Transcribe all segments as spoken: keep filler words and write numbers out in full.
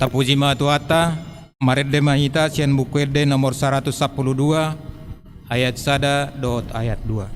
Tapuji ma Tuhanta, marende ma hita sian Buku Ende nomor saratus sampulu dua, ayat sada dohot ayat dua.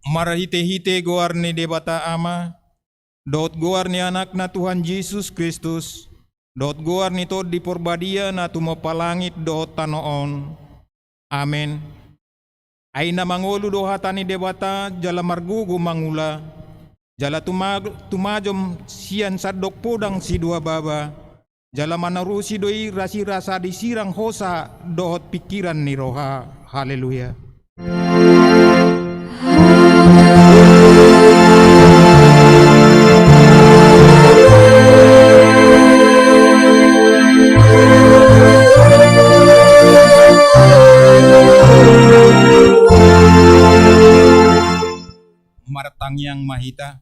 Marhite-hite goar ni Debata Ama, dohot goar ni Anakna Tuhan Jesus Kristus, dohot goar ni Tondi Porbadia na tumompa langit dohot tano on. Amen. Ai na mangolu do hata ni Debata jala margogo mangula, jala tuma-, tumajom sian sandok podang sidua baba, jala manarusi do i rasirasa di sirang hosa dohot pingkiran ni roha. Haleluya. Martangiang ma hita.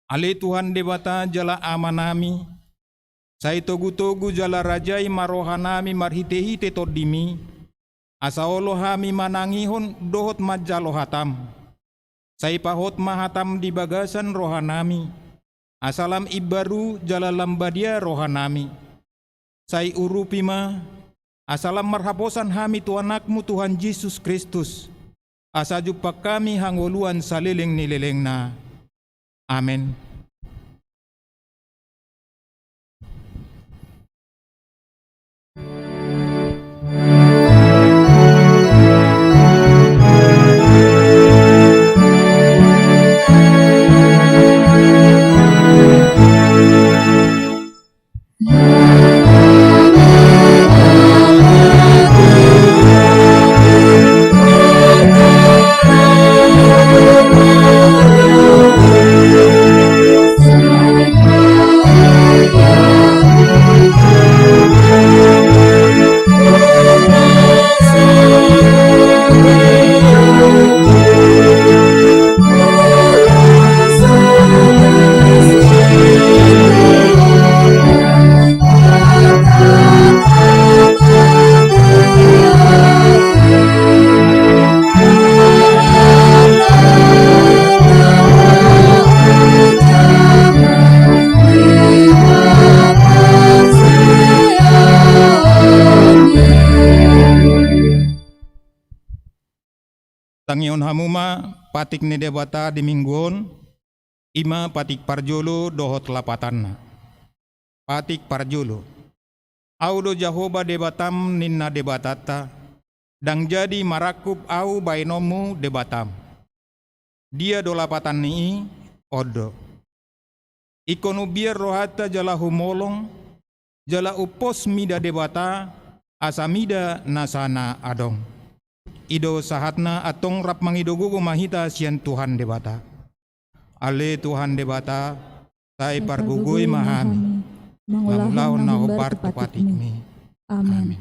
Ale Tuhan Debata jala Amanami, sai togu-togu jala rajai ma rohanami marhite-hite Tondimi, asa olo hami manangihon dohot manjalo hataM. Sai pahot ma hataM di bagasan rohanami, asa lam imbaru jala lam badia rohanami. Sai urupi ma, asa lam marhaposan hami tu AnakMu Tuhan Jesus Kristus, asa jumpang hami hangoluan saleleng ni lelengna. Amen. Tangihon hamu ma patik ni Debata di minggu on, i ma patik parjolo dohot lapatanna. Patik parjolo. Ahu do Jahowa Debatam, ninna Debatanta, ndang jadi marangkup ahu baenonmu debatam. Dia do lapatan ni i? On do. Ingkon umbiar rohanta jala humolong, jala umpos mida Debata, asa mida nasa na adong. I do sahatna. Antong rap mangido gogo ma hita sian Tuhan Debata. Ale Tuhan Debata, sai pargogoi ma hami mangulahon na hombar tu patikmi. Amen.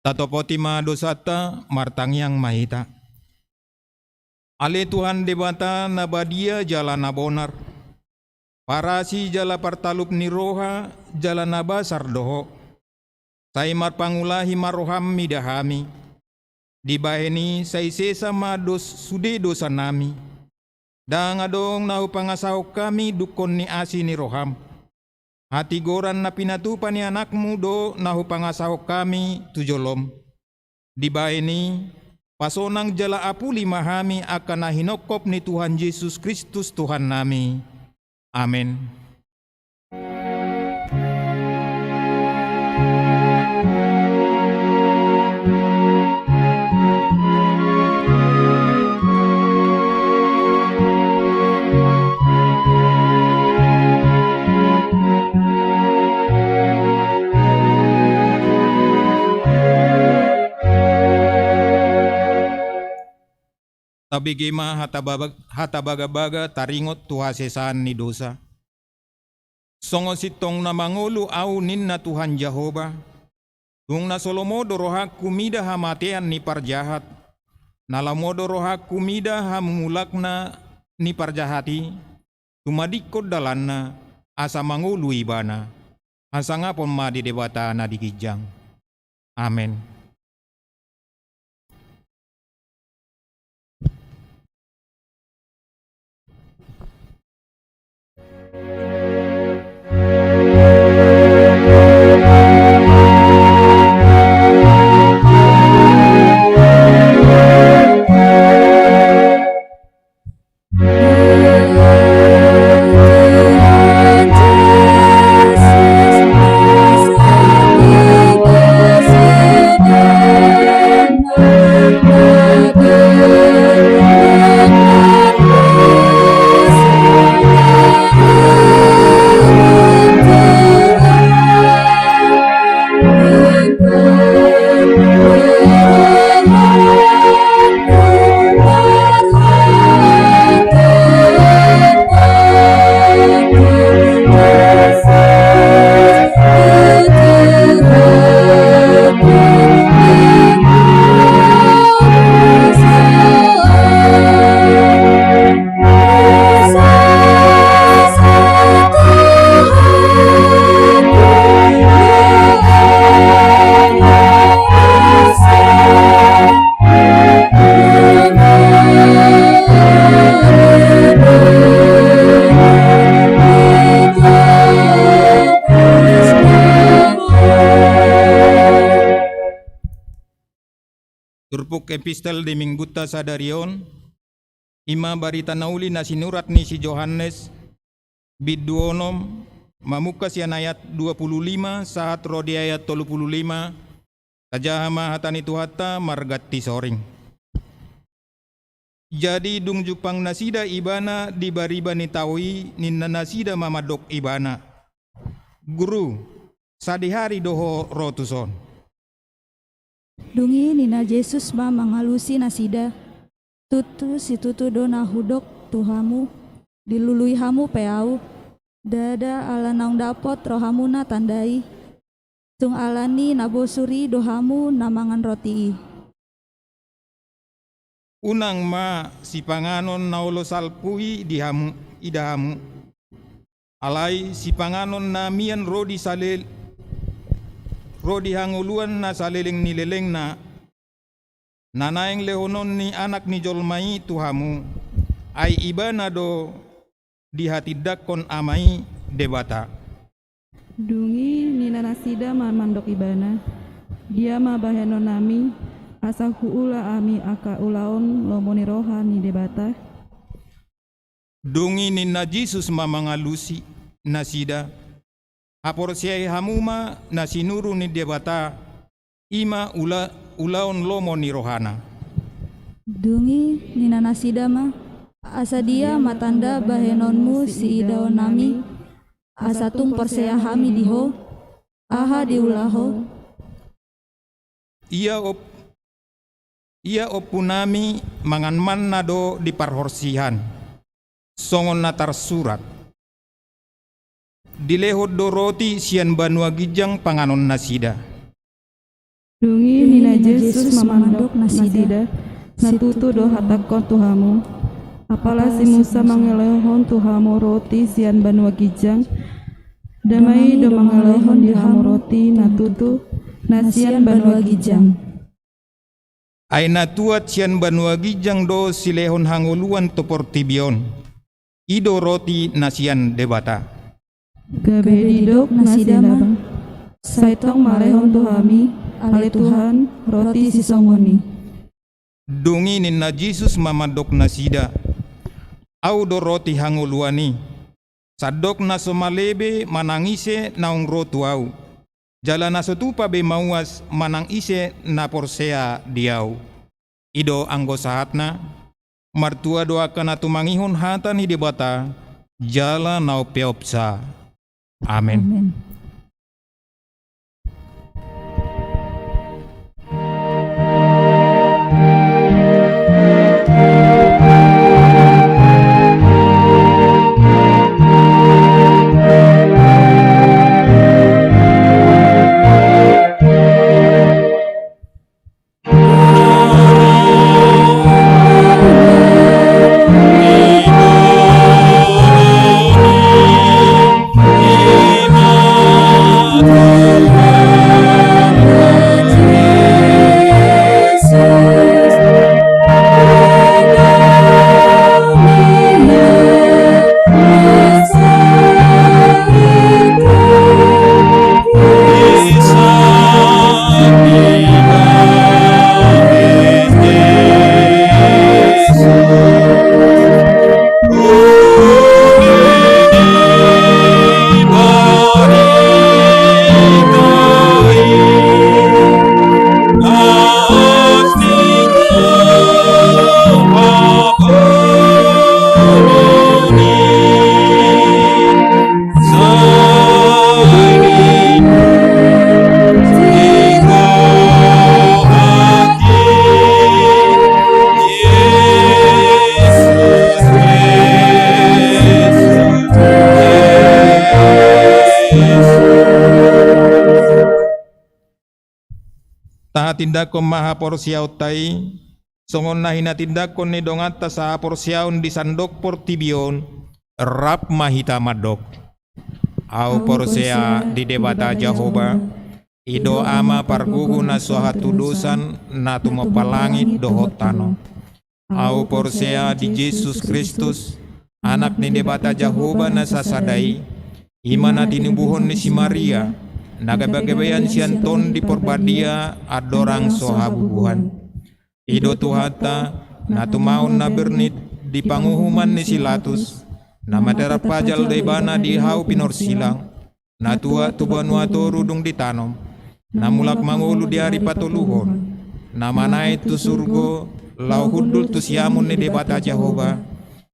Tatopoti ma dosanta, martangiang ma hita. Ale Tuhan Debata na badia jala na bonar, parasi jala partalup ni roha jala na basar do Ho. Sai marpangulahi ma roham mida hami. Dibahen i sai sesa ma dos sude dosanami. Ndang adong na hupangasahon hami dungkon ni asi ni roham. Hatigoran na pinatupa ni Anakmu do na hupangasahon hami tu jolom. Dibahen i, pasonang jala apuli ma hami angka na hinongkop ni Tuhan Jesus Kristus Tuhannami. Amen. Tabege ma hata baba-, hata bagabaga taringot tu hasesaan ni dosa. Songon sintong na mangolu ahu, ninna Tuhan Jahowa, tung na so lomo do rohangku mida hamatean ni parjahat, na lomo do rohangku mida hamumulakna ni parjahat i, tumadingkon dalanna, asa mangolu ibana. Hasangapon ma di Debata na di ginjang. Amen. Buku epistel di minggunta sadari on, ima barita na uli na sinurat ni si Johannes, bindu onom, mamungka sian ayat dua pulu lima sahat ro di ayat tolu pulu lima. Tajaha ma hata ni Tuhanta marganti soring. Jadi dung jumpang nasida ibana di bariba ni tao i, ninna nasida ma mandok ibana: Guru, sadihari do ho ro tuson? Dung i ninna Jesus ma mangalusi nasida: Tutu situtu do na hudok tu hamu, dilului hamu pe ahu, ndada ala naung dapot rohamuna tanda i. Tung ala ni na bosur i do hamu na mangan roti i. Unang ma sipanganon na olo salpu i di hamu, ida hamu. Alai sipanganon na mian ro di salel-, ro di hangoluan na saleleng ni lelengna, na naeng lehonon ni Anak ni jolma i tu hamu, ai ibana do dihatindangkon Ama i Debata. Dung i ninna nasida ma mandok ibana: Dia ma bahenonnami, asa huula hami angka ulaon lomo ni roha ni Debata? Dung i ninna Jesus ma mangalusi nasida: Haporseai hamu ma na sinuru ni Debata, ima ula-, ulaon lomo ni rohana. Dung i ninna nasida ma: Asa dia ma tanda bahenonmu siidaonnami, asa tung porsea hami di ho? Aha diula ho? Ia op-, ia ompunami mangan manna do di parhorsihan, songon na tarsurat: Dilehon do roti sian banua ginjang panganon nasida. Dung i ninna Jesus ma mandok nasida: Na tutu do hatangkon tu hamu, apala si Musa mangelehon tu hamu roti sian banua ginjang, ndada ma i do mangelehon di hamu roti na tutu na sian banua ginjang. Ai na tuat sian banua ginjang do silehon hangoluan tu portibi on, i do roti na sian Debata. Gabe didok nasida ma: Sai tong malehon tu hami, ale Tuhan, roti sisongon i. Dung i ninna Jesus ma mandok nasida: Ahu do roti hangoluan i. Sandok na so male be manang ise naung ro tu ahu, jala na so tupa be mauas manang ise na porsea di ahu. I do anggo sahatna. Martua do angka na tumangihon hata ni Debata jala na umpeopsa. Amen. Amen. Tahatindangkon ma haporseaonta i, songon na hinatindangkon ni donganta sahaporseaon di sandok portibi on, rap ma hita mandok: Ahu porsea di Debata Jahowa, i do Ama pargogo na so hatudosan na tumompa langit dohot tano. Ahu porsea di Jesus Kristus, Anak ni Debata Jahowa na sasada i, i ma na tinubuhon ni si Maria, na gabagabean sian Tondi Porbadia andorang so habubuhan. I do Tuhanta, na tumaon na bernit di panguhuman ni si Latus, na materpajal do ibana di hau pinorsilang, na tuat tu banua toru dung ditanom, na mulak mangolu di ari patoluhon, na manaek tu surgo, laho hundul tu siamun ni Debata Jahowa,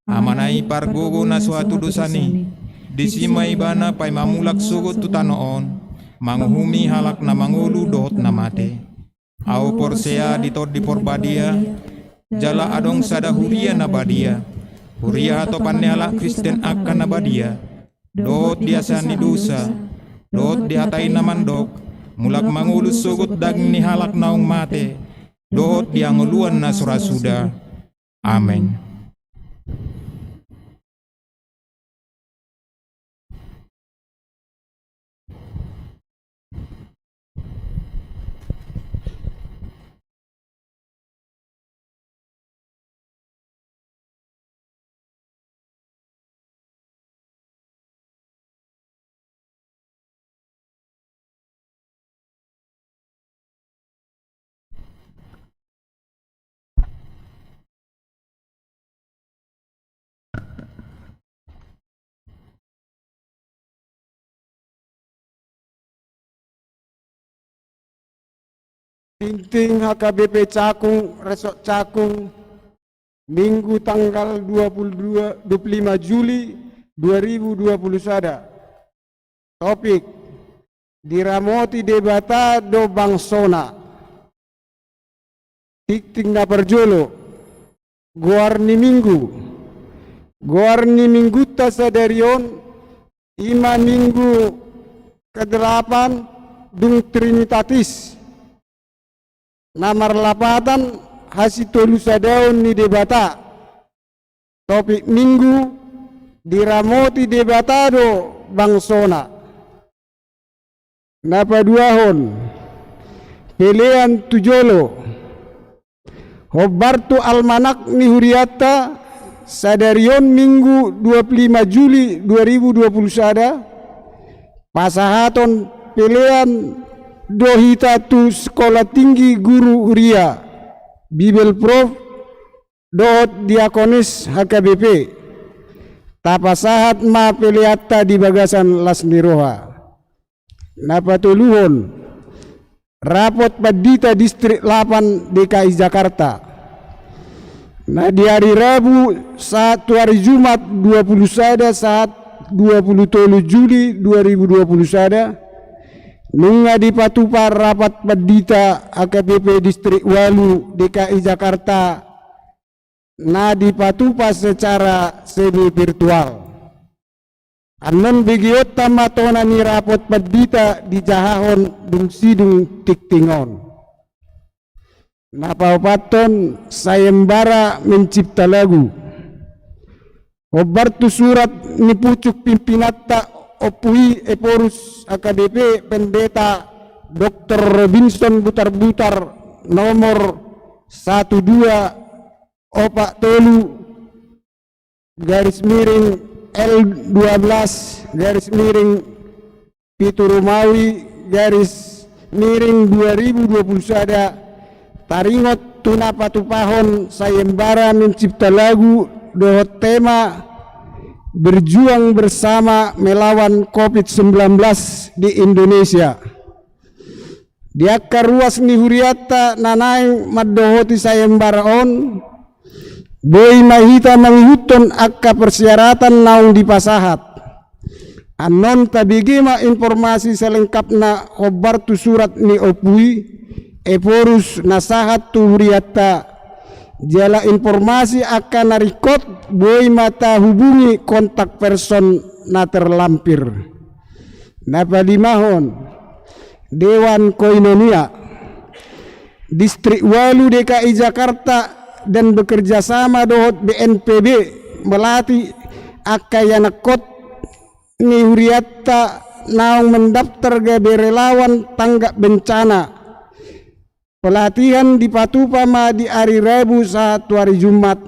Amana i pargogo na so hatudosan i, disi ma ibana paima mulak sogot tu tano on, manguhumi halak na mangolu dohot na mate. Ahu porsea di Tondi Parbadia, jala adong sada huria na badia, huria hatopan ni halak Kristen angka na badia, dohot di asa ni dosa, dohot di hata i na mandok, mulak mangolu sogot daging ni halak naung mate, dohot di hangoluan na so ra suda. Amen. Tingting H K B P Cakung, Resort Cakung, Minggu tanggal dua puluh dua, dua puluh lima Juli dua ribu dua puluh sada. Topik: Diramoti Debata do bangsona. Tingting na parjolo: Goar ni Minggu. Goar ni Minggunta sadari on i ma Minggu kedelapan dung Trinitatis, na marlapatan hasitolusadaon ni Debata. Topik Minggu: Diramoti Debata do bangsona. Na paduahon: Pelean tu jolo. Hombar tu almanak ni hurianta, sadari on Minggu dua puluh lima Juli dua ribu dua puluh sada, pasahaton pelean do hita tu Sekolah Tinggi Guru Huria, Bibelprof, dohot Diakonis H K B P. Tapasahat ma peleanta di bagasan las ni roha. Na patoluhon: Rapot Pandita Distrik lapan D K I Jakarta. Na di ari Rabu sahat tu ari Jumat dua puluh sada sahat dua puluh tolu Juli dua ribu dua puluh sada, nunga dipatupa rapat pandita H K B P Distrik ualu D K I Jakarta, na dipatupa secara semi virtual. Annon begeonta ma tona ni rapot pandita dijahahon dung sidung tingting on. Na paopathon: Sayembara Mencipta Lagu. Hombar tu surat ni pucuk pimpinanta Ompu i Ephorus H K B P, Pendeta Doktor Robinson Butarbutar, nomor satu dua opat tolu garis miring L dua belas garis miring pitu Romawi garis miring dua ribu dua puluh sada, taringot tu na patupahon sayembara mencipta lagu dohot tema Berjuang Bersama Melawan covid sembilan belas di Indonesia. Di angka ruas ni hurianta na naeng mandohoti sayembara on, boi ma hita mangihuthon angka persyaratan naung dipasahat. Annon tabege ma informasi salengkapna hombar tu surat ni Ompu i Ephorus na sahat tu hurianta, jala informasi angka na ringkot boi ma tahubungi kontak person na terlampir. Na palimahon, Dewan Koinonia. Distrik ualu D K I Jakarta dan bekerja sama dohot B N P B melatih angka ianakhon ni hurianta naung mendaftar gabe relawan tanggap bencana. Pelatihan dipatupa ma di ari Rabu sahat tu ari Jumat,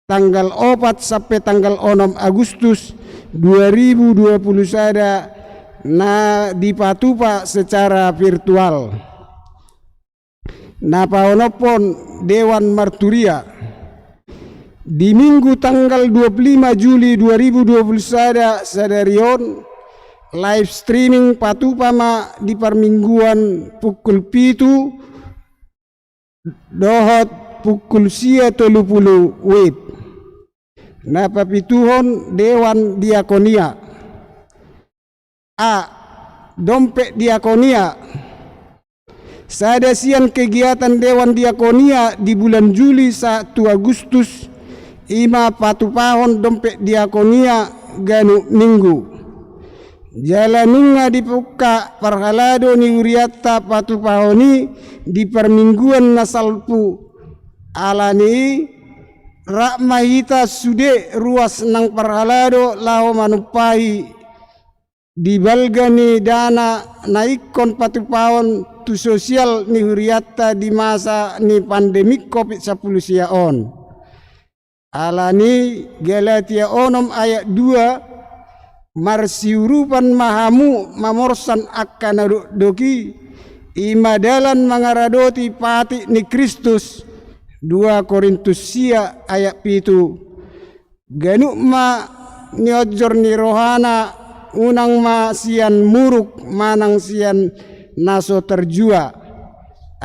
tanggal opat sampe tanggal onom Agustus dua ribu dua puluh sada, na dipatupa secara virtual. Na paonomhon Dewan Marturia. Di Minggu tanggal dua puluh lima Juli dua ribu dua puluh sada sadari on, live streaming patupa ma di parmingguan pukul pitu dohot pukul sia tolu pulu WIB. Na papituhon Dewan Diakonia. A. Dompet Diakonia. Sada sian kegiatan Dewan Diakonia di bulan Juli sahat tu Agustus, i ma patupahon dompet diakonia ganup minggu. Jala nunga dipungka parhalado ni hurianta patupahon i di parmingguan na salpu. Alani i, rap ma hita sude ruas nang parhalado laho manumpahi di balga ni dana na ingkon patupahon tu sosial ni hurianta di masa ni pandemi Covid sampulu sia on. Alani Galatia onom ayat dua, marsiurupan ma hamu mamorsan angka na dokdok i, i ma dalan mangaradoti patik ni Kristus, dua Korintus sia ayat pitu. Ganup ma nionjor ni rohana, unang ma sian muruk manang sian na so tarjua.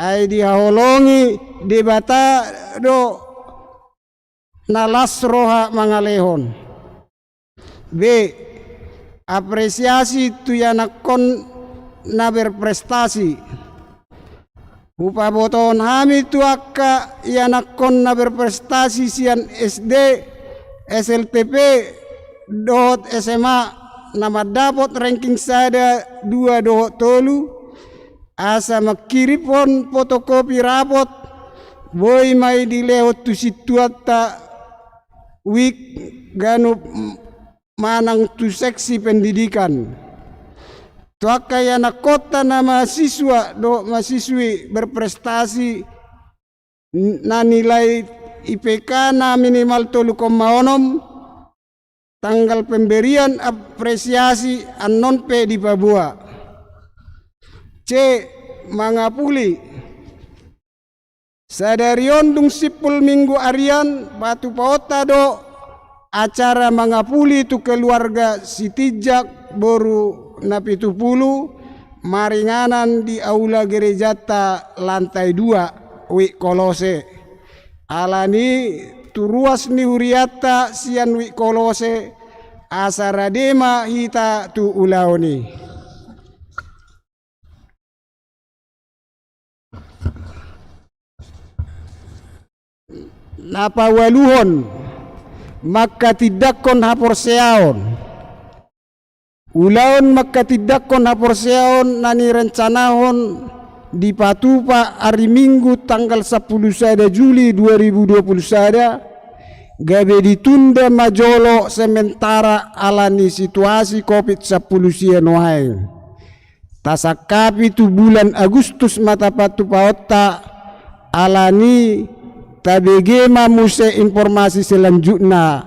Ai dihaholongi Debata do na las roha mangalehon. B. Apresiasi tu ianakhon na berprestasi. Hupabotohon hami tu angka ianakhon na berprestasi sian S D, S L T P, dohot S M A, na mandapot ranking sada, dua dohot tolu, asa mangkirimhon fotokopi rapot, boi ma i dilehon tu sintuanta WIB ganup manang tu seksi pendidikan. Tu angka ianakhonta na mahasiswa dohot mahasiswi berprestasi, na nilai I P K na minimal tolu koma onom, tanggal pemberian apresiasi annon pe dipaboa. C. Mangapuli. Sadari on dung simpul minggu arian, patupahonta do acara mangapuli tu keluarga Sitinjak boru na pitu pulu, maringanan di aula gerejanta lantai dua, WIB Kolose. Alani tu ruas ni hurianta sian WIB Kolose, asa rade ma hita tu ulaon i. Na paualuhon, mangkatindangkon haporseaon. Ulaon mangkatindangkon haporseaon na nirencanahon dipatupa ari Minggu tanggal sampulu sada Juli dua ribu dua pulu sada, gabe ditunda ma jolo sementara alani situasi Covid sampulu sia nuaeng. Tasangkapi tu bulan Agustus ma tapatupahonta, alani tabege ma muse informasi selanjutna.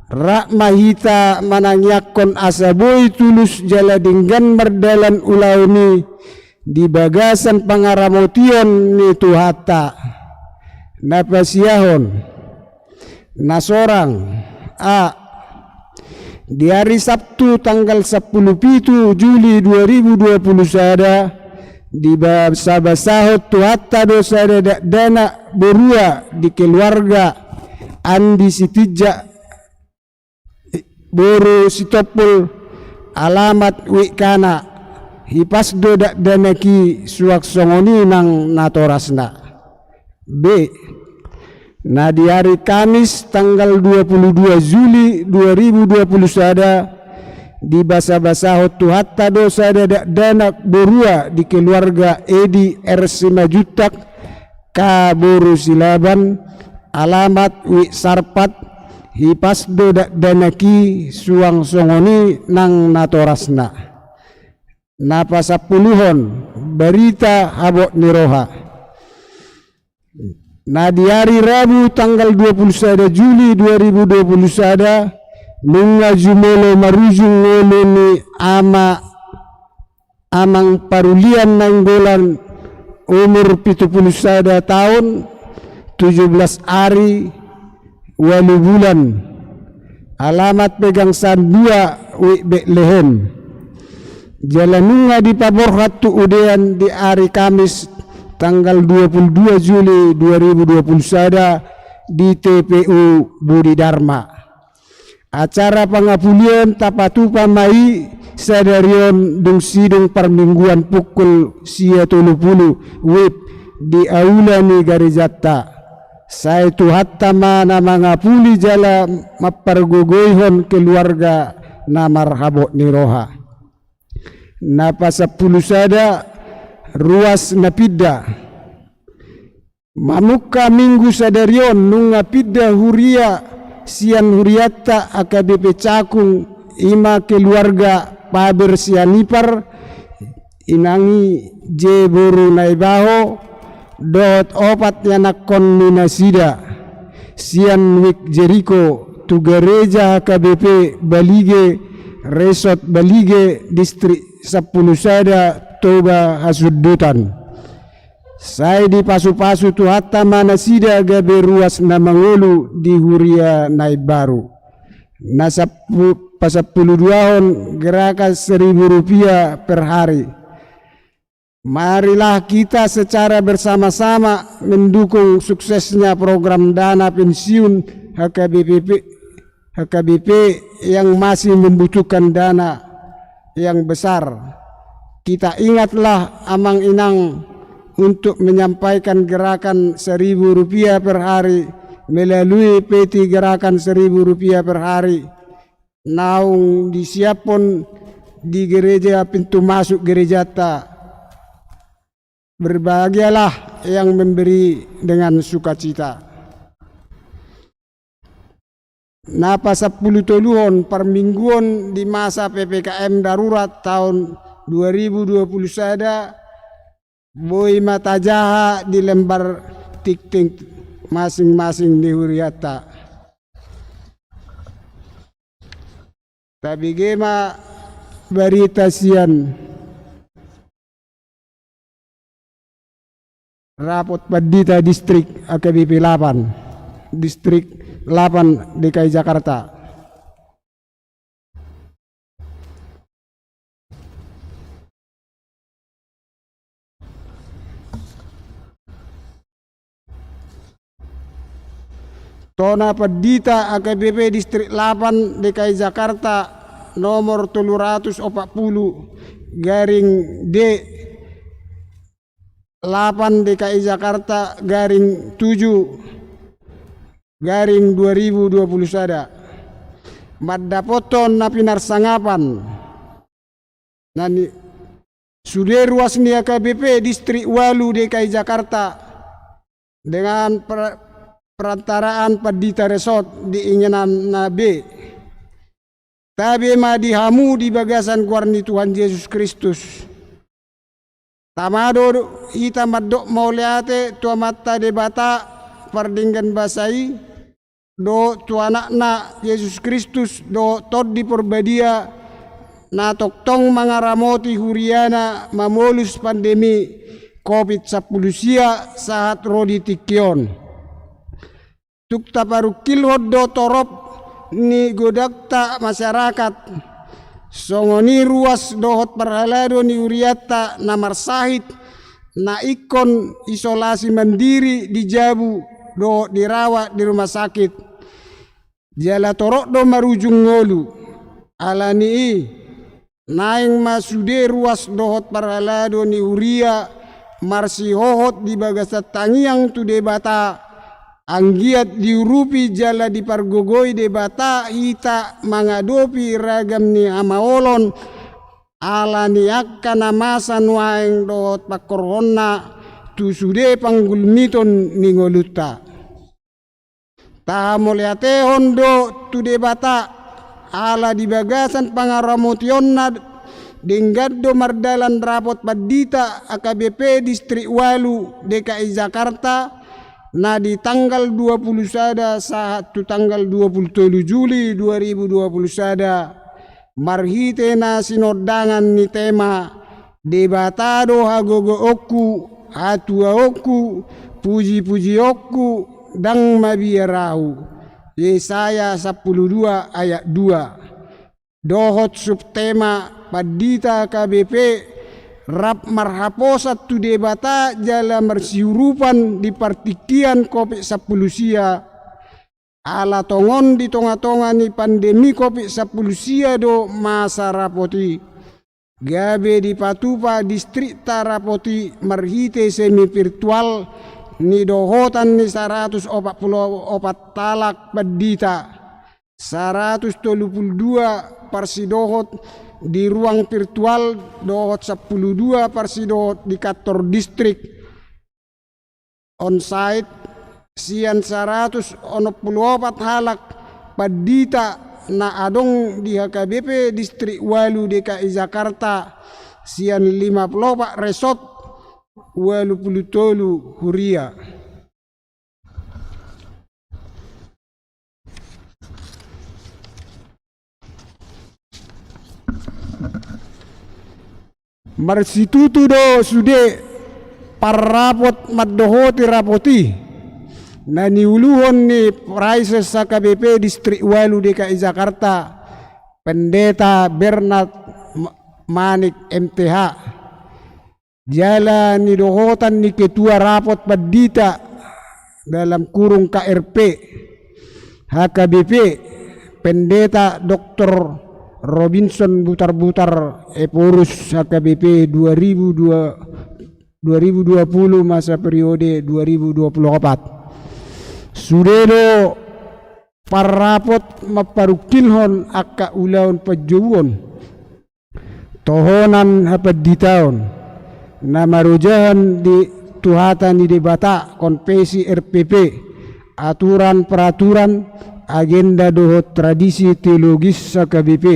Rap ma hita manangiangkon asa boi tulus jala denggan mardalan ulaon i di bagasan pangaramotion ni Tuhanta. Na pasiahon. Na sorang. A. Di ari Sabtu tanggal sampulu pitu Juli dua ribu dua pulu sada, dibasabasahon Tuhanta do sada dakdanak borua di keluarga Andi Sitinjak boru Sitompul, alamat WIB Kana. Hipas do dakdanak i suang songon i nang natorasna. B. Na di ari Kamis tanggal dua pulu dua Juli dua ribu dua pulu sada, dibasabasahon Tuhanta do sada dakdanak borua di keluarga Edi R Simanjuntak, K boru Silaban, alamat WIB Sarpat. Hipas do dakdanak i suang songon i nang natorasna. Na pasampuluhon, barita habot ni roha. Na di ari Rabu tanggal dua pulu sada Juli dua ribu dua pulu sada, nunga jumolo marujung ngolu ni ama Amang Parulian Nainggolan umur pitu pulu sada taon, tujuh belas ari, ualu bulan. Alamat Pegangsaan dua, Wijk Betlehem. Jala nunga dipaborhat tu udean di ari Kamis tanggal dua pulu dua Juli dua ribu dua pulu sada di T P U Budi Dharma. Acara pangapulion tapatupa ma i sadari on dung sidung parmingguan pukul sia tolu pulu wib di aula ni garejanta. Sai Tuhanta ma na mangapuli jala mampargogoihon keluarga na marhabot ni roha. Na pasampulu sada, ruas na pinda. Mamungka Minggu sadari on nunga pinda huria sian hurianta A K B P Cakung, i ma keluarga Paber Sianipar, inang i J boru Naibaho, dohot opat ni anakkon ni nasida, sian Wijk Jeriko tu gareja H K B P Balige, Resort Balige, Distrik sampulu sada, Toba Hasundutan. Sai dipasupasu Tuhanta ma nasida gabe ruas na mangolu di huria na imbaru. Na sappu-, pasampulu duahon gerakan seribu rupiah per hari. Marilah kita secara bersama-sama mendukung suksesnya program dana pensiun H K B P, H K B P yang masih membutuhkan dana yang besar. Kita ingatlah amang inang untuk menyampaikan gerakan seribu rupiah per hari melalui peti gerakan seribu rupiah per hari naung disiaphon di gereja pintu masuk gerejata. Berbahagialah yang memberi dengan sukacita. Na pasampulu toluhon, parmingguon di masa P P K M darurat taon dua ribu dua puluh sada, boi ma tajaha di lembar tingting masing-masing ni hurianta. Tabege ma barita sian rapot pandita distrik A K B P lapan, distrik lapan D K I Jakarta. Tona pandita A K B P distrik lapan D K I Jakarta nomor tolu ratus opat pulu garing D lapan D K I Jakarta garing tujuh garing dua ribu dua puluh sada. Mandapothon na pinarsangapan na ni sude ruas ni A K B P distrik ualu D K I Jakarta dengan per-, perantaraan pandita resort di inganan na be. Tabe ma di hamu di bagasan goar ni Tuhan Jesus Kristus. Tama do hita mandok mauliate tu Amanta Debata pardenggan basa i, dohot tu Anakna Jesus Kristus, dohot Tondi Porbadia, na tongtong mangaramoti huriana mamolus pandemi covid sampulu sia sahat ro di tingki on. Tung taparungkilhon do torop ni godangta masyarakat, songon i ruas dohot parhalado ni hurianta na marsahit, na ingkon isolasi mandiri di jabu dohot dirawat di rumah sakit. Jala torop do marujung ngolu. Ala ni i, naeng ma sude ruas dohot parhalado ni huria marsihohot di bagasan tangiang tu Debata, anggiat diurupi jala dipargogoi Debata hita mangadopi ragam ni hamaolon, ala ni angka na masa nuaeng dohot pangkorhonna tu sude panggulmiton ni ngolunta. Tahamauliatehon do tu Debata, ala di bagasan pangaramotionna denggan do mardalan rapot pandita A K B P distrik ualu D K I Jakarta, na di tanggal dua pulu sada sahat tu tanggal dua pulu tolu Juli dua ribu dua pulu sada, marhite na sinondangan ni tema Debata do hagogoonku, hatuaonku, pujipujionku, ndang mabiar ahu. Yesaya sampulu dua ayat dua. Dohot subtema pandita H K B P rap marhaposan tu Debata jala marsiurupan di partingkian Covid sampulu sia. Ala tongon di tongatonga ni pandemi Covid sampulu sia do masa rapot i. Gabe dipatupa distrikta rapot i marhite semi virtual, nidohotan ni saratus opat pulu opat halak pandita, saratus tolu pulu dua parsidohot di ruang virtual dohot sampulu dua parsidohot di kantor distrik onsite, sian saratus onom pulu opat halak pandita na adong di H K B P Distrik Ualu D K I Jakarta, sian lima pulu opat resort, ualu pulu tolu huria. Marsitutu do sude parrapot mandohoti rapot i na niuluhon ni Praeses H K B P Distrik Ualu D K I Jakarta, Pendeta Bernard M-, Manik M T H. Jala nidohotan ni ketua rapot pandita, dalam kurung K R P, H K B P, Pendeta Doktor Robinson Butarbutar, Ephorus H K B P dua ribu dua, dua ribu dua puluh masa periode dua ribu dua puluh opat. Sude do parrapot mamparungkilhon angka ulaon panjouon, tohonan hapanditaon na marojahan di tu hata ni Debata, konfesi, R P P, aturan peraturan, agenda dohot tradisi teologis H K B P.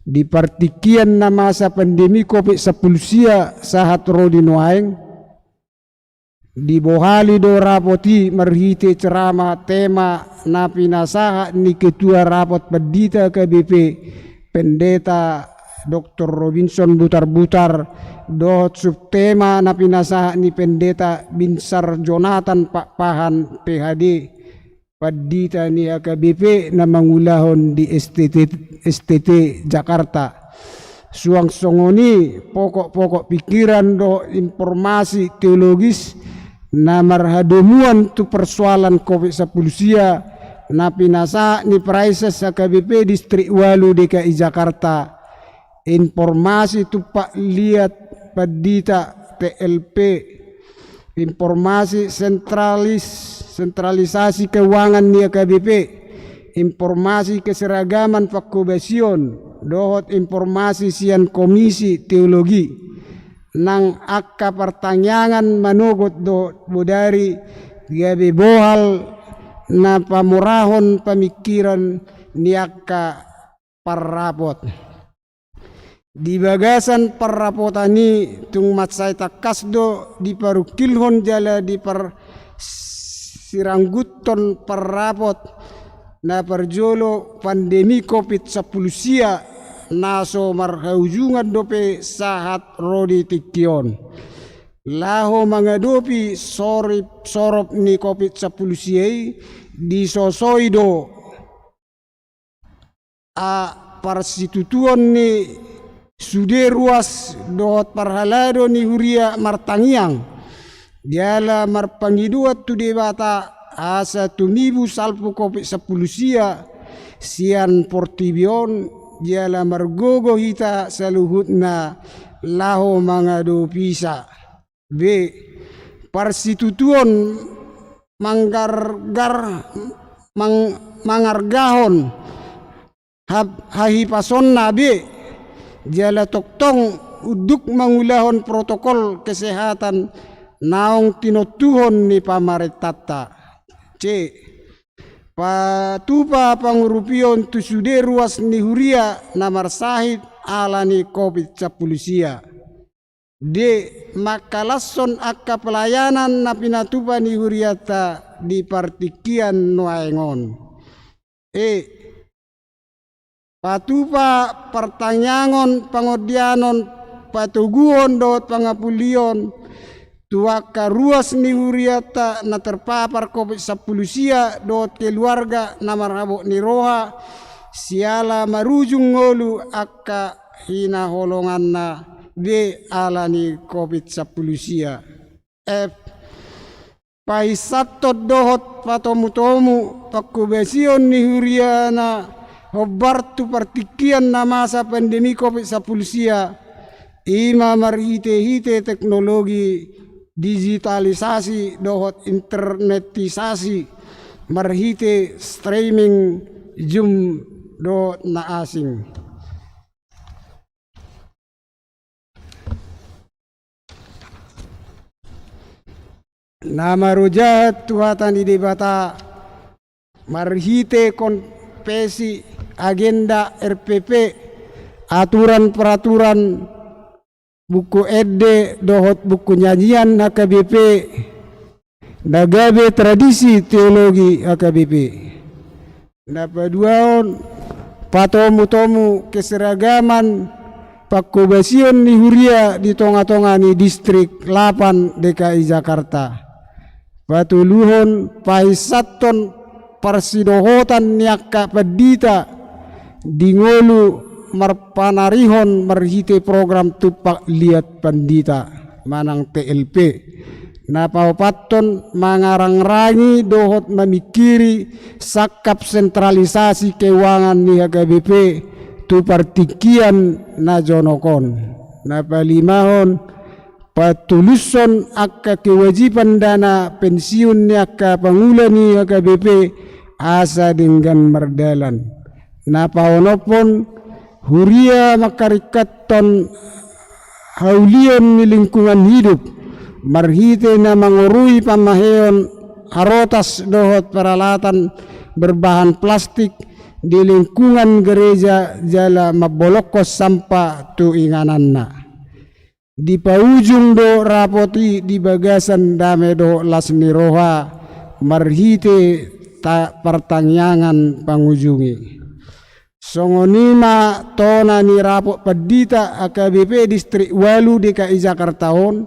Di partingkian na masa pandemi Covid sampulu sia sahat ro di nuaeng, dibohali do rapot i marhite ceramah tema na pinasahat ni ketua rapot pandita H K B P, Pendeta Doktor Robinson Butarbutar, dohot subtema na pinasahat ni Pendeta Binsar Jonathan Pakpahan P H D, pandita ni H K B P na mangulahon di S T T, S T T Jakarta. Suang songon i pokok-pokok pikiran dohot informasi teologis na marhadomuan tu persoalan Covid sampulu sia na pinasahat ni Praeses H K B P Distrik Ualu D K I Jakarta, informasi tumpak liat pandita T L P, informasi sentralis, sentralisasi keuangan ni H K B P, informasi keseragaman pangkobasion, dohot informasi sian komisi teologi. Nang angka partangiangan manogot dohot bodari gabe bohal na pamorahon pamingkiran ni angka parrapot. Di bagasan parrapotan i tung mansai tangkas do diparungkilhon jala diparsirangguthon parrapot na parjolo pandemi Covid sampulu sia na so marhaujungan dope sahat ro di tingki on. Laho mangadopi sorip-, sorop ni Covid sampulu sia i, disosoi do a parsitutuon ni sude ruas dohot parhalado ni huria martangiang jala marpangidoan tu Debata asa tumibu salpu Covid sampulu sia sian portibi on, jala margogo hita saluhutna laho mangadopisa. B. Parsitutuon manggargar, mang-, mangargahon ha-, hahipasonna be, jala tongtong unduk mangulahon protokol kesehatan naung tinontuhon ni pamarentanta. C. Patupa pangurupion tu sude ruas ni huria na marsahit ala ni Covid sampulu sia. D. Mangkalashon angka pelayanan na pinatupa ni hurianta di partingkian nuaeng on. E. Patupa partangiangon, pangondianon, patoguhon dohot pangapulion tu angka ruas ni hurianta na terpapar covid sampulu sia dohot keluarga na marhabot ni roha, siala marujung ngolu angka hinaholonganna be ala ni covid sampulu sia. F. Pahinsathon dohot patomutomu pangkobasion ni huriana hombar tu partingkian na masa pandemi covid sampulu sia, i ma marhitehite teknologi digitalisasi dohot internetisasi, marhite streaming, Zoom dohot na asing. Na marojahan tu hata ni Debata marhite konfesi, agenda, R P P, aturan peraturan, buku ende dohot buku nyanyian H K B P, na gabe tradisi teologi H K B P. Na paduahon, patomutomu keseragaman pangkobasion ni huria di tongatonga ni distrik lapan D K I Jakarta. Patoluhon, pahinsathon parsidohotan ni angka pandita di ngolu marpanarihon marhite program tumpak liat pandita manang T L P. Na paopathon, mangarangrangi dohot mamingkiri sangkap sentralisasi keuangan ni H K B P tu partingkian na jonok on. Na palimahon, patulushon angka kewajiban dana pensiun ni angka pangula ni H K B P asa denggan mardalan. Na paonomhon, huria mangkaringkathon haulion ni lingkungan hidup marhite na mangorui pamaheon harotas dohot peralatan berbahan plastik di lingkungan gereja jala mambolongkon sampah tu ingananna. Dipaujung do rapot i di bagasan dame dohot las ni roha marhite ta-, partangiangan pangujungi. Songon i ma tona ni rapot pandita H K B P distrik ualu D K I Jakarta on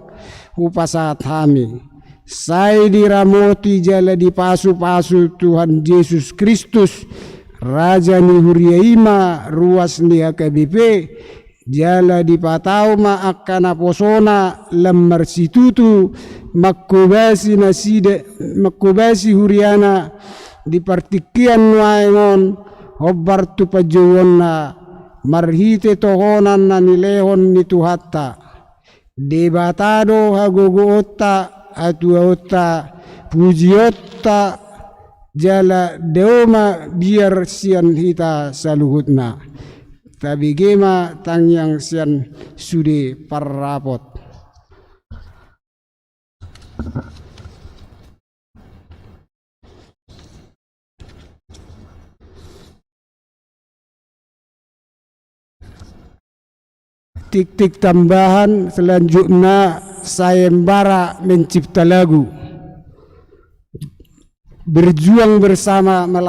hupasahat hami. Sai diramoti jala dipasupasu Tuhan Jesus Kristus, Raja ni huria i ma ruas ni H K B P, jala dipatau ma angka naposona lam marsitutu mangkobasi nasida, mangkobasi huriana di partingkian nuaeng on hombar tu panjouonna marhite tohonan na nilehon ni Tuhanta. Debata do hagogoonta, hatuaonta, pujionta, jala dao ma biar sian hita saluhutna. Tabege ma tangiang sian sude parrapot. Tiktik tambahan selanjutna, sayembara mencipta lagu. Berjuang bersama mela-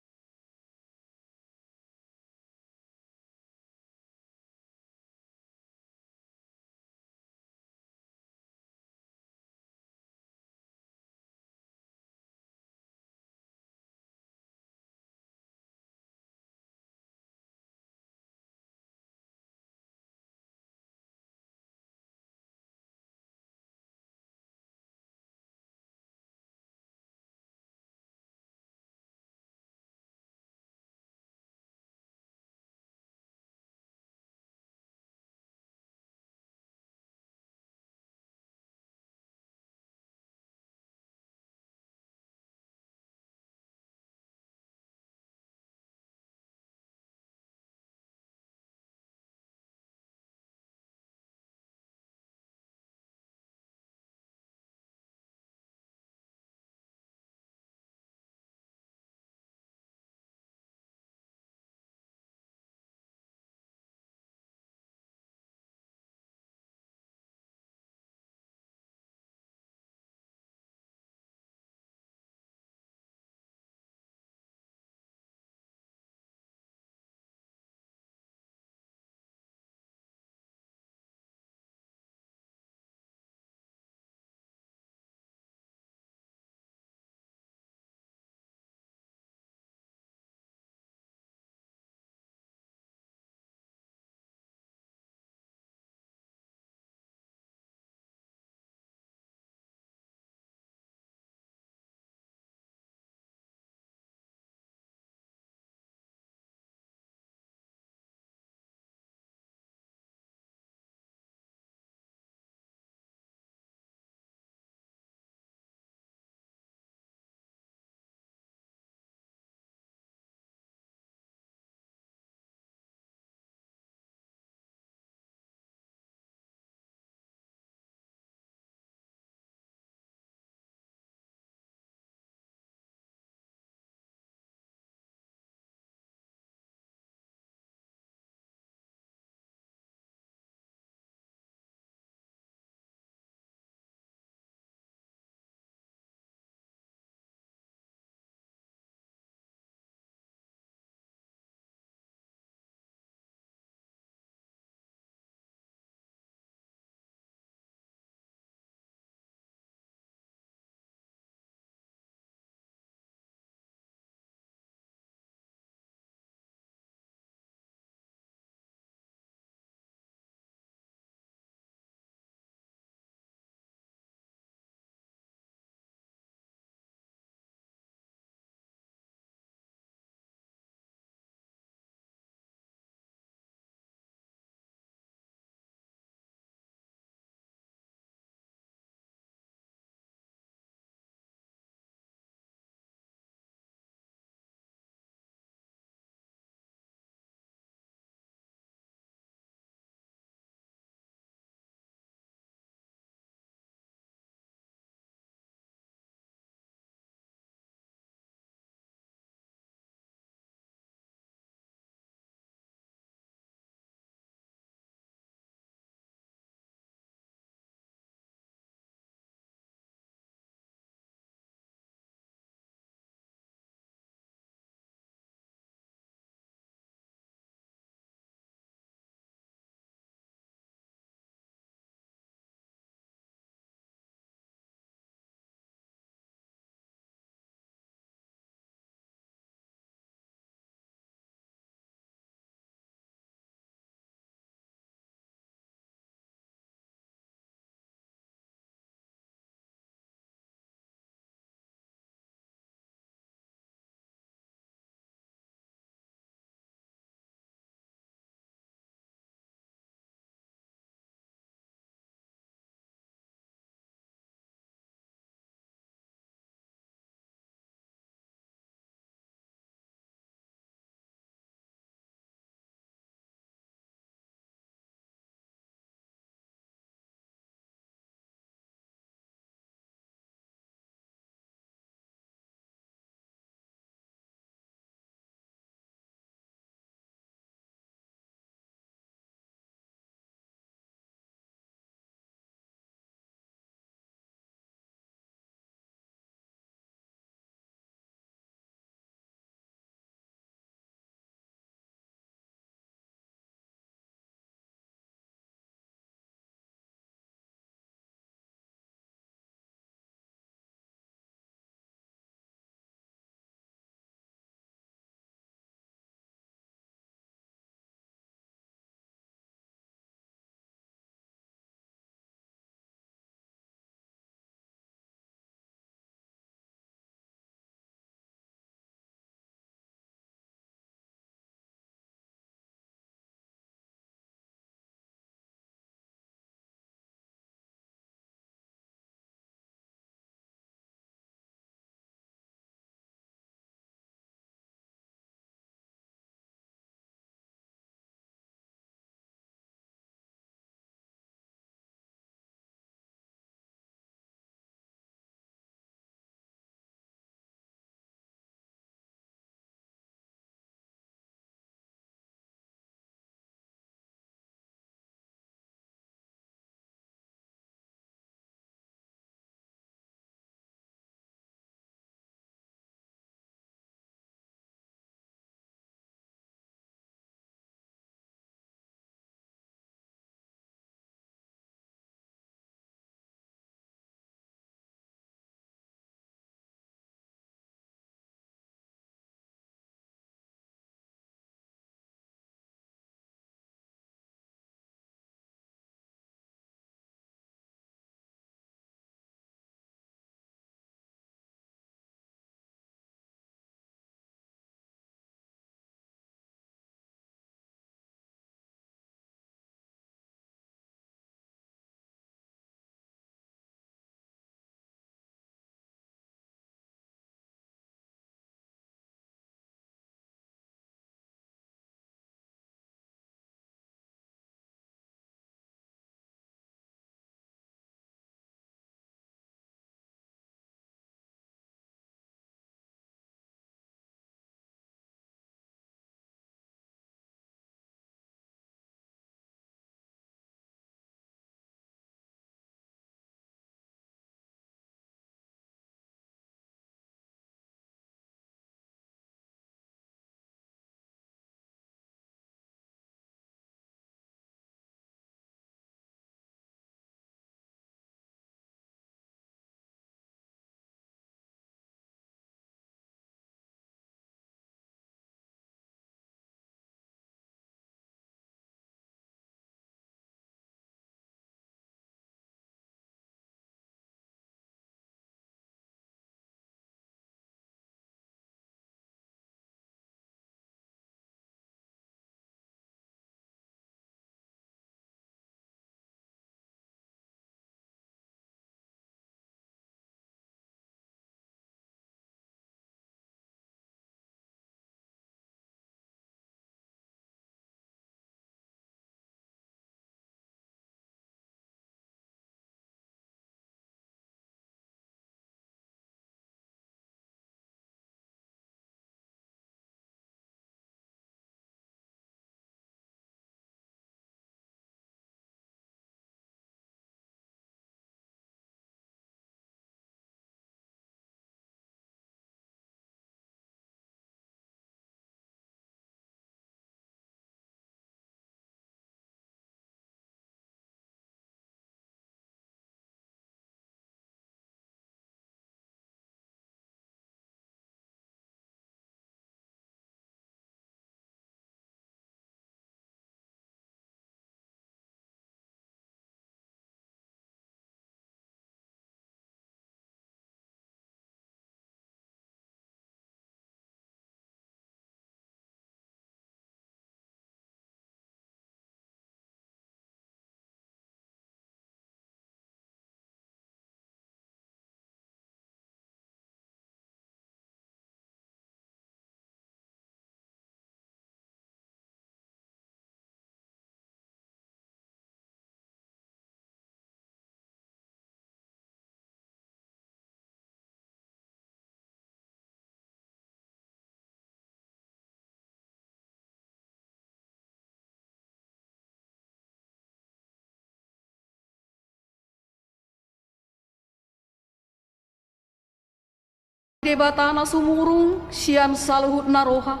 Debata na sumurung sian saluhut na roha,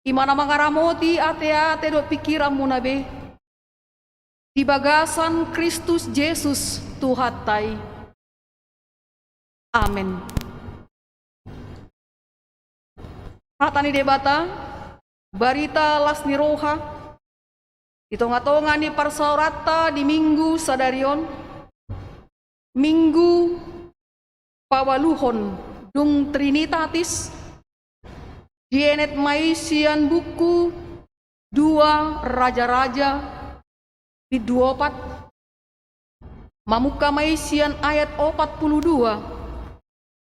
i ma na mangaramoti ateate dohot pingkiranmuna be di bagasan Kristus Jesus Tuhanta i. Amen. Hata ni Debata, barita las ni roha di tongatonga ni parsaoranta di Minggu sadari on, Minggu paualuhon dung Trinitatis, dienet ma i sian buku Dua Raja-raja, bindu opat, mamungka ma i sian ayat opat pulu dua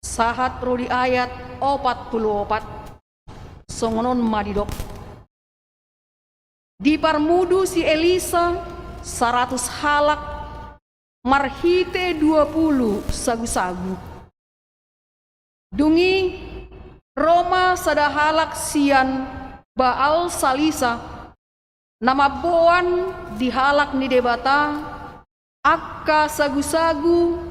sahat ro di ayat opat pulu opat. Songon on ma didok: Diparmudu si Elisa saratus halak marhite dua pulu sagusagu. Dung i ro ma sada halak sian Baal Salisa, na mamboan di halak ni Debata angka sagusagu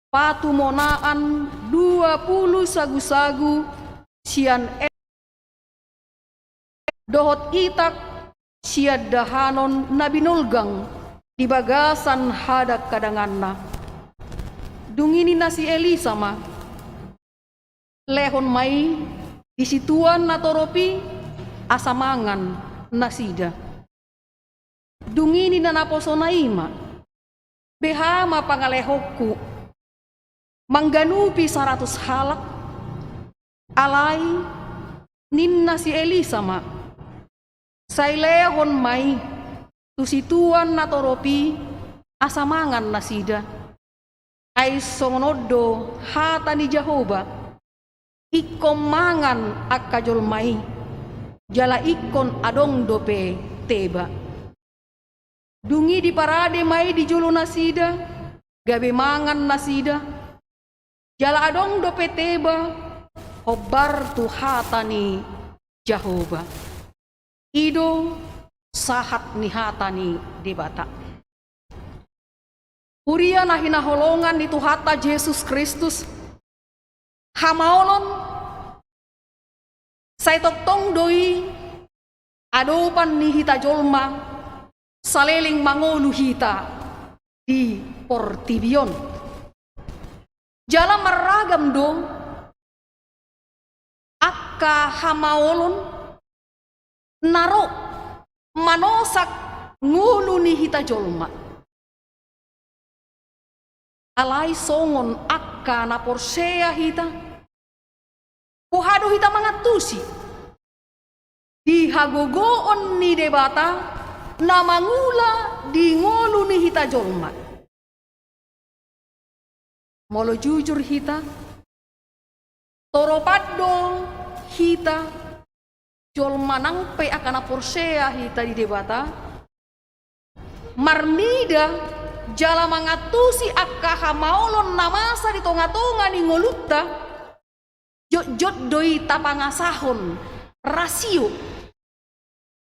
patumonaan dua pulu sagusagu sian e-, dohot itak sian dahanon na binolgang di bagasan hadangkadanganna. Dung i ninna si Elisa ma: Lehon ma i di situan na torop i, asa mangan nasida. Dung i ninna naposona i ma: Beha ma pangalehonku mangganupi saratus halak? Alai ninna si Elisa ma: Sai lehon ma i tu situan na torop i, asa mangan nasida. Ai songon on do hata ni Jahowa: Ingkon mangan angka jolma i, jala ingkon adong dope teba. Dung i diparade ma i di jolo nasida, gabe mangan nasida, jala adong dope teba, hombar tu hata ni Jahowa. I do sahat ni hata ni Debata. Huria na hinaholongan ni Tuhanta Jesus Kristus, hamaolon sai tongtong do i adopan ni hita jolma saleleng mangolu hita di portibi on. Jala marragam do angka hamaolon na ro manosak ngolu ni hita jolma. Alai songon angka na porsea hita, boha do hita mangantusi di hagogoon ni Debata na mangula di ngolu ni hita jolma? Molo jujur hita, toropan do hita jolma nang pe angka na porsea hita di Debata, marnida jala mangantusi angka hamaolon na masa di tongatonga ni ngolunta, jotjot do i tapangasahon rasio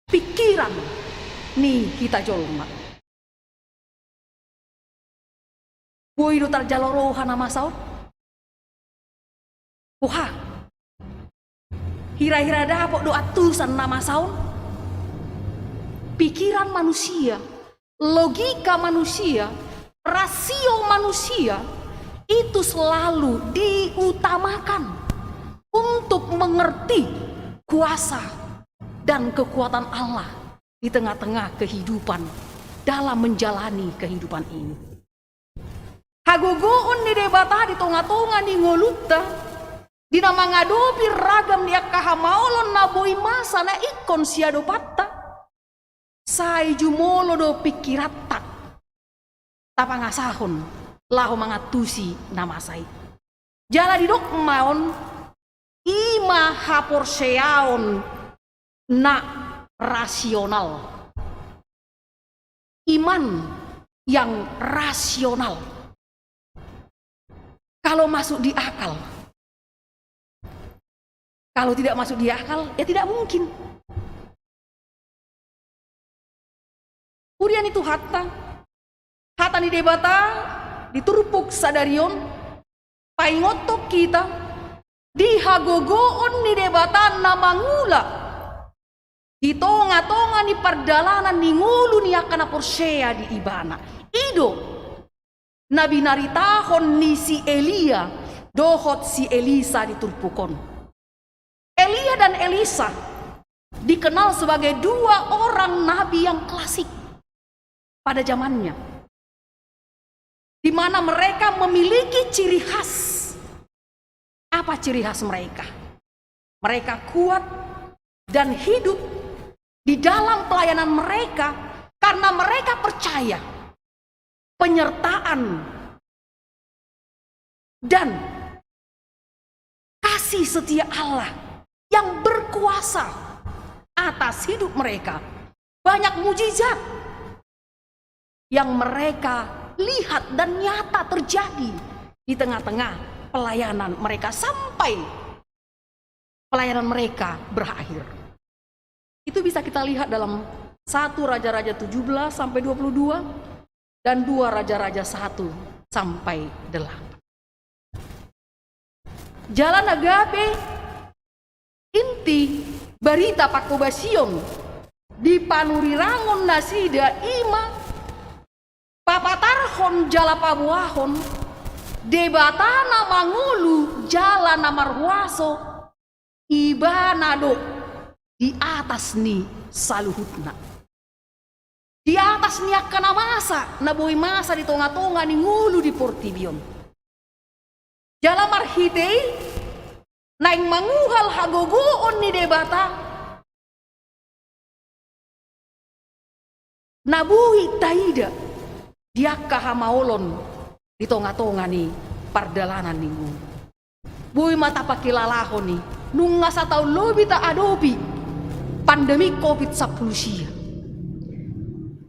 pingkiran ni hita jolma. Boi do tarjalo roha na masa on? Boha? Hira-hira dapot do antusan na masa on? Pikiran manusia, logika manusia, rasio manusia itu selalu diutamakan untuk mengerti kuasa dan kekuatan Allah di tengah-tengah kehidupan, dalam menjalani kehidupan ini. Hagogoon ni Debata di tongatonga ni ngolunta, di na mangadopi ragam ni angka hamaolon na boi masa na ingkon siadopanta, sai jumolo do pingkiranta tapangasahon laho mangantusi na masa i. Jala didok ma on, i ma haporseaon na rasional. Iman yang rasional. Kalau masuk di akal. Kalau tidak masuk di akal, ya tidak mungkin. Huria ni Tuhanta, hata ni Debata di turpuk sadari on, paingothon hita di hagogoon ni Debata na mangula di tonga-tonga ni pardalanan ni ngolu ni angka na porsea di Ibana. I do na binaritahon ni si Elia dohot si Elisa di turpuk on. Elia dan Elisa dikenal sebagai dua orang nabi yang klasik pada zamannya, di mana mereka memiliki ciri khas. Apa ciri khas mereka? Mereka kuat dan hidup di dalam pelayanan mereka karena mereka percaya penyertaan dan kasih setia Allah yang berkuasa atas hidup mereka. Banyak mujizat yang mereka lihat dan nyata terjadi di tengah-tengah pelayanan mereka sampai pelayanan mereka berakhir. Itu bisa kita lihat dalam satu Raja-Raja tujuh belas sampai dua puluh dua dan dua Raja-Raja satu sampai delapan. Jala na gabe inti barita pangkobasion di panurirangonnasida i ma papatarhon jala paboahon Debata na mangolu jala na marhuaso, Ibana do di atas ni saluhutna. Di atas ni angka na masa na boi masa di tonga-tonga ni ngolu di portibi on. Jala marhite i naeng manguhal hagogoon ni Debata na boi taida di angka hamaolon di tonga-tonga ni pardalanan ni ngolu. Boi ma tapakilalahon i, nunga sataon lobi taadopi pandemi covid sampulu sia.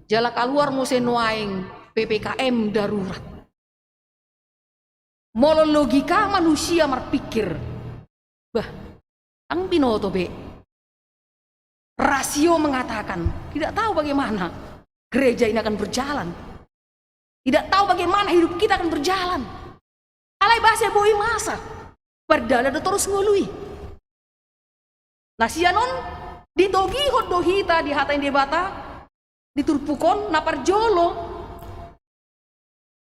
Jala kaluar muse nuaeng P P K M darurat. Molo logika manusia marpikir, bah, ndang binoto be. Rasio mengatakan, tidak tahu bagaimana gereja ini akan berjalan. Tidak tahu bagaimana hidup kita akan berjalan. Alai boasa boi masa? Pardalanan do torus ngolu i. Na sian on ditogihon do hita di hata ni Debata di turpuk on, na parjolo,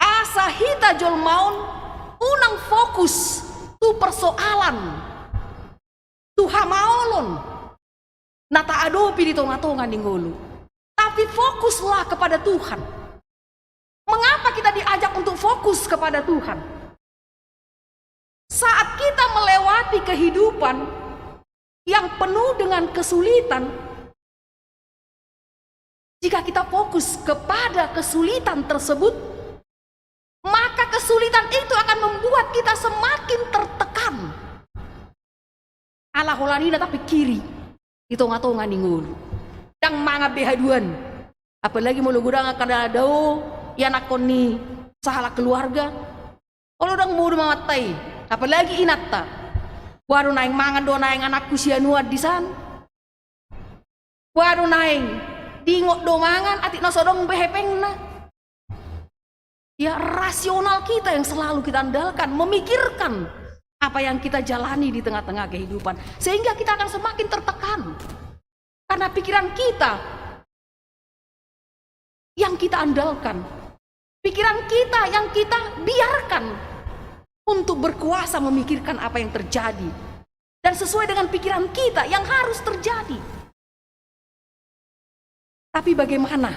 asa hita jolma on unang fokus tu persoalan, tu hamaolon na taadopi di tonga-tonga ni ngolu, tapi fokuslah kepada Tuhan. Mengapa kita diajak untuk fokus kepada Tuhan? Saat kita melewati kehidupan yang penuh dengan kesulitan, jika kita fokus kepada kesulitan tersebut, maka kesulitan itu akan membuat kita semakin tertekan. Ala holan i na tapikiri di tonga-tonga ni ngolu. Ndang mangan be haduan. Apalagi molo godang angka na dao ianakhon ni sahalak keluarga. Olo, ndang modom amanta i, apalagi inanta. Boha do naeng mangan do naeng anakku sianuan disan? Boha do naeng dingot do mangan atik na so adong be hepengna? Ya, rasional kita yang selalu kita andalkan, memikirkan apa yang kita jalani di tengah-tengah kehidupan, sehingga kita akan semakin tertekan. Karena pikiran kita yang kita andalkan, pikiran kita yang kita biarkan untuk berkuasa memikirkan apa yang terjadi dan sesuai dengan pikiran kita yang harus terjadi. Tapi bagaimana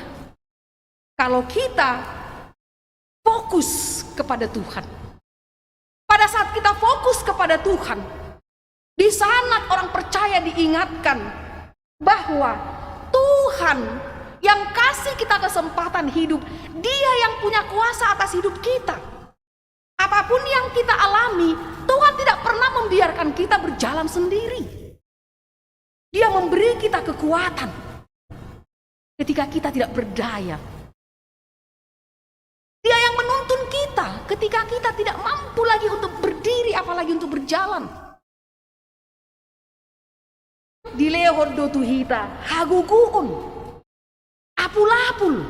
kalau kita fokus kepada Tuhan? Pada saat kita fokus kepada Tuhan, di sana orang percaya diingatkan bahwa Tuhan yang kasih kita kesempatan hidup, Dia yang punya kuasa atas hidup kita. Apapun yang kita alami, Tuhan tidak pernah membiarkan kita berjalan sendiri. Dia memberi kita kekuatan ketika kita tidak berdaya. Dia yang menuntun kita ketika kita tidak mampu lagi untuk berdiri, apalagi untuk berjalan. Dilehon do tu hita hagogoon, apul-apul,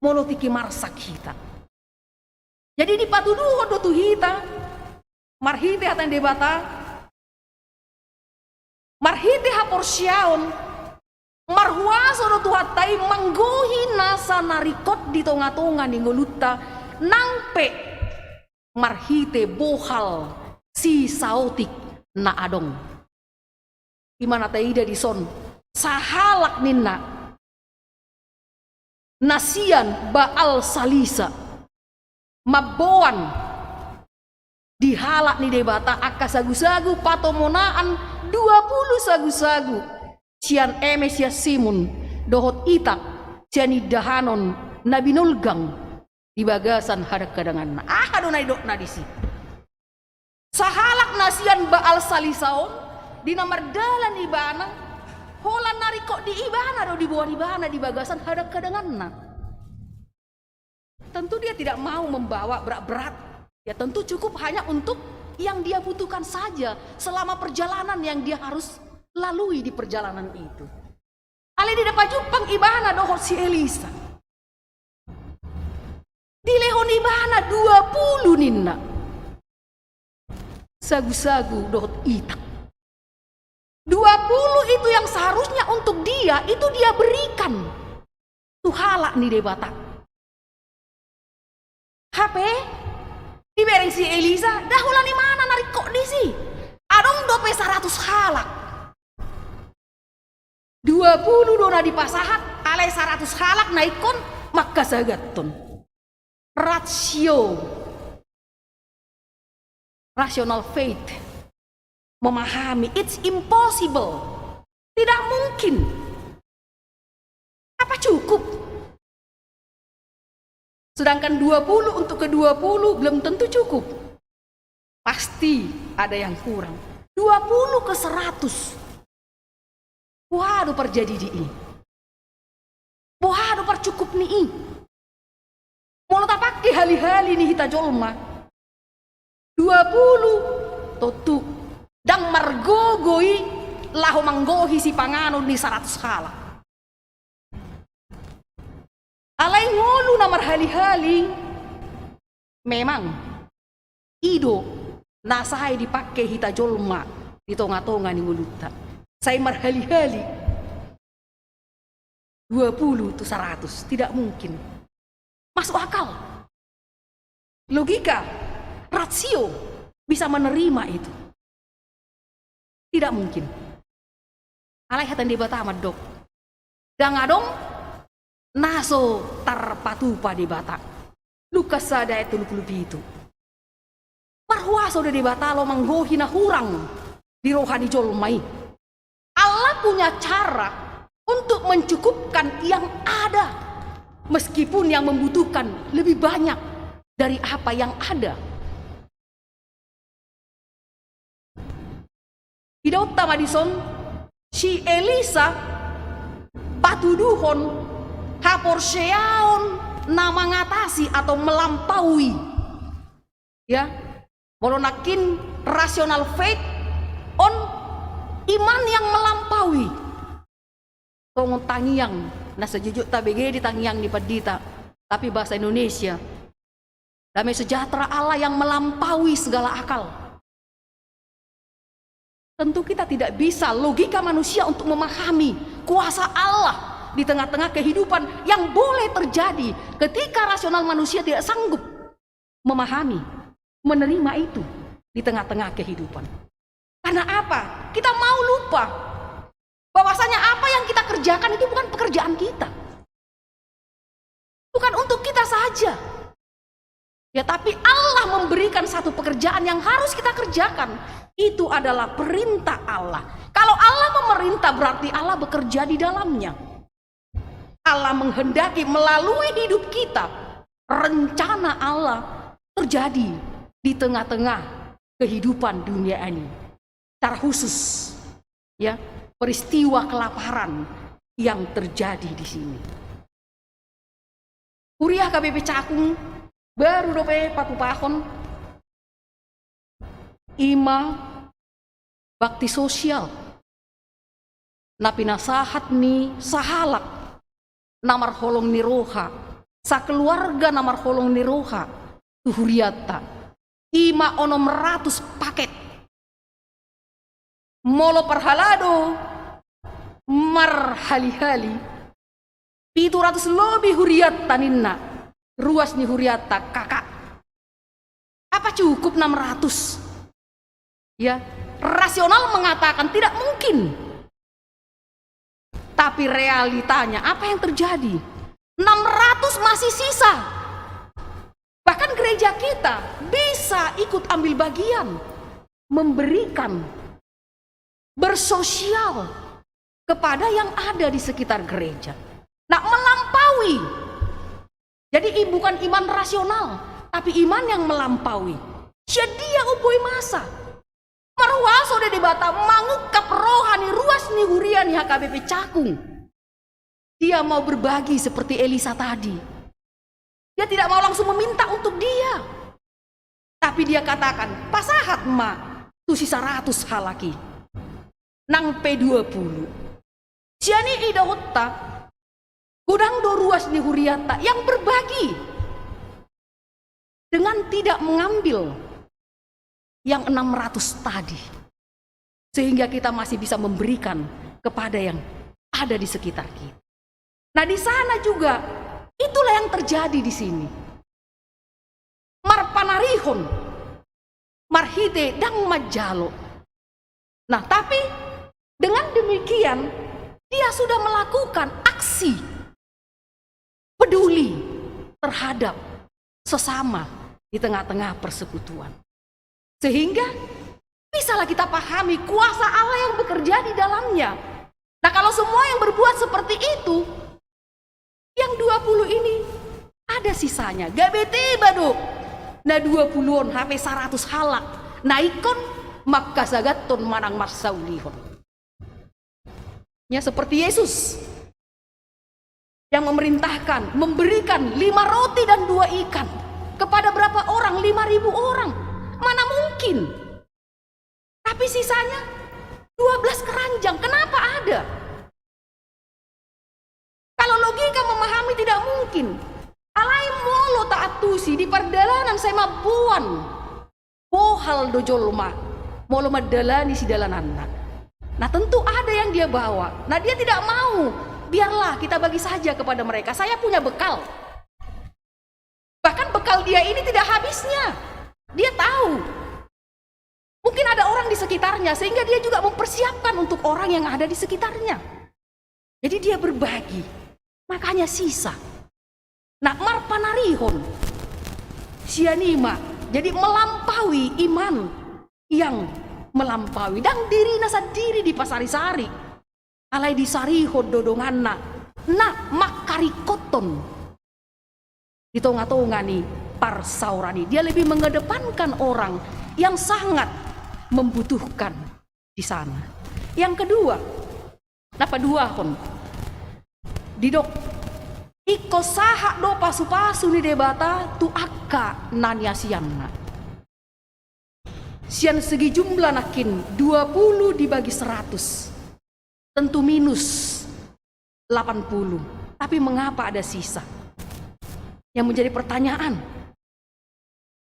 molo tingki marsak hita. Jadi dipatuduhon do tu hita Marhite hata ni Debata, marhite haporseaon, marhuaso do Tuhanta i manggohi nasa na ringkot di tonga-tonga ni ngolunta, nang pe marhite bohal sisaotik na adong. I ma na taida dison, sahalak ninna na sian Baal Salisa mamboan di halak ni Debata angka sagu-sagu patomonaan, dua pulu sagu-sagu sian eme sian Simun dohot Itak sian indahanon na binolgang di bagasan hadanghadanganna. Aha do na nidokna disi? Sahalak na sian Baal Salisa on, di na mardalan ibana, holan na ringkot di ibana do diboan ibana di bagasan hadanghadanganna. Tentu dia tidak mau membawa berat-berat. Ya, tentu cukup hanya untuk yang dia butuhkan saja selama perjalanan yang dia harus lalui di perjalanan itu. Alai di na pajumpang ibana dohot si Elisa, dilehon ibana dua pulu ninna sagu-sagu dohot Itak. Dua pulu itu yang seharusnya untuk dia, itu dia berikan tu halak ni Debata. Hape dibereng si Elisa, ndang holan ibana na ringkot disi. Adong dope saratus halak. Dua pulu do na dipasahat, alai saratus halak na ingkon mangkasagathon. Ratio, rational faith, memahami, it's impossible. Tidak mungkin. Apa cukup? Sedangkan dua puluh untuk kedua puluh belum tentu cukup. Pasti ada yang kurang. Dua puluh ke seratus. Boha do parjadi ni i? Boha do parcukup ni i? Molo tapangke hali-hali ni hita jolma, dua puluh tontu ndang margogo i laho manggohi sipanganon ni saratus halak. Alai ngolu na marhali-hali, memang i do na sai dipangke hita jolma di tonga-tonga ni ngolunta. Sai marhali-hali. Dua puluh tu saratus, tidak mungkin. Masuk akal. Logika, rasio bisa menerima itu. Tidak mungkin. Alai hata ni Debata mandok, ndang adong na so tarpatupa Debata. Lukas sada ayat tolu pulu pitu. Marhuaso do Debata laho manggohi na hurang di roha ni jolma i. Allah punya cara untuk mencukupkan yang ada, meskipun yang membutuhkan lebih banyak dari apa yang ada. Idaonta ma dison, si Elisa patuduhon haporseaon na mangatasi atau melampaui. Ya, molo nangkin rational faith on iman yang melampaui. Songon tangiang na sojujungta bege di tangiang ni pandita, tapi bahasa Indonesia. Damai sejahtera Allah yang melampaui segala akal. Tentu kita tidak bisa logika manusia untuk memahami kuasa Allah di tengah-tengah kehidupan yang boleh terjadi ketika rasional manusia tidak sanggup memahami, menerima itu di tengah-tengah kehidupan. Karena apa? Kita mau lupa bahwasanya apa yang kita kerjakan itu bukan pekerjaan kita. Bukan untuk kita saja. Ya, tapi Allah memberikan satu pekerjaan yang harus kita kerjakan. Itu adalah perintah Allah. Kalau Allah memerintah, berarti Allah bekerja di dalamnya. Allah menghendaki melalui hidup kita, rencana Allah terjadi di tengah-tengah kehidupan dunia ini. Secara khusus, ya, peristiwa kelaparan yang terjadi di sini. Huria H K B P Cakung baru dope patupahon, i ma bakti sosial na pinasahat ni sahalak na marholong ni roha, sakeluarga na marholong ni roha tu hurianta. i ma onom ratus paket. Molo parhalado marhali-hali, pitu ratus lobi hurianta ninna, ruas ni hurianta, kakak. Apa cukup enam ratus? Ya, rasional mengatakan tidak mungkin. Tapi realitanya apa yang terjadi? Enam ratus masih sisa. Bahkan gereja kita bisa ikut ambil bagian, memberikan, bersosial kepada yang ada di sekitar gereja. Nah, melampaui. Jadi, i-, bukan iman rasional, tapi iman yang melampaui. Sian dia, o boi masa. Marhuaso do Debata mangungkap roha ni ruas ni huria ni H K B P Cakung. Dia mau berbagi seperti Elisa tadi. Dia tidak mau langsung meminta untuk dia. Tapi dia katakan, pasahat ma tu si saratus halak i. Nang pe dua pulu. Sian i idaonta, godang do ruas ni hurianta yang berbagi dengan tidak mengambil yang enam ratus tadi. Sehingga kita masih bisa memberikan kepada yang ada di sekitar kita. Nah, di sana juga, itulah yang terjadi di sini. Marpanarihon, marhite ndang manjalo. Nah, tapi dengan demikian, dia sudah melakukan aksi peduli terhadap sesama di tengah-tengah persekutuan. Sehingga bisalah kita pahami kuasa Allah yang bekerja di dalamnya. Nah, kalau semua yang berbuat seperti itu, yang dua puluh ini ada sisanya. Gabe teba do na dua puluh on hape saratus halak na ingkon mangkasagathon manang marsaulihon. Ya, seperti Yesus yang memerintahkan, memberikan lima roti dan dua ikan kepada berapa orang? Lima ribu orang. Mana mungkin? Tapi sisanya dua belas keranjang. Kenapa ada? Kalau logika memahami tidak mungkin. Alai molo taantusi di pardalanan sai mamboan bohal do jolma molo mandalani sidalananna. Nah, tentu ada yang dia bawa. Nah, dia tidak mau. Biarlah kita bagi saja kepada mereka. Saya punya bekal. Bahkan bekal dia ini tidak habisnya. Dia tahu. Mungkin ada orang di sekitarnya, sehingga dia juga mempersiapkan untuk orang yang ada di sekitarnya. Jadi dia berbagi. Makanya sisa. Nah, marpanarihon. Sian i ma. Jadi melampaui iman yang melampaui. Ndang dirina sandiri dipasari-sari. Alai disarihon do donganna na mangkaringkothon di tonga-tonga ni parsaoran i. Dia lebih mengedepankan orang yang sangat membutuhkan di sana. Yang kedua, na paduahon, didok, ingkon sahat do pasu-pasu ni Debata tu angka na niasianna. Sian segi jumlah nangkin dua puluh dibagi seratus, tentu minus delapan puluh. Tapi mengapa ada sisa? Yang menjadi pertanyaan,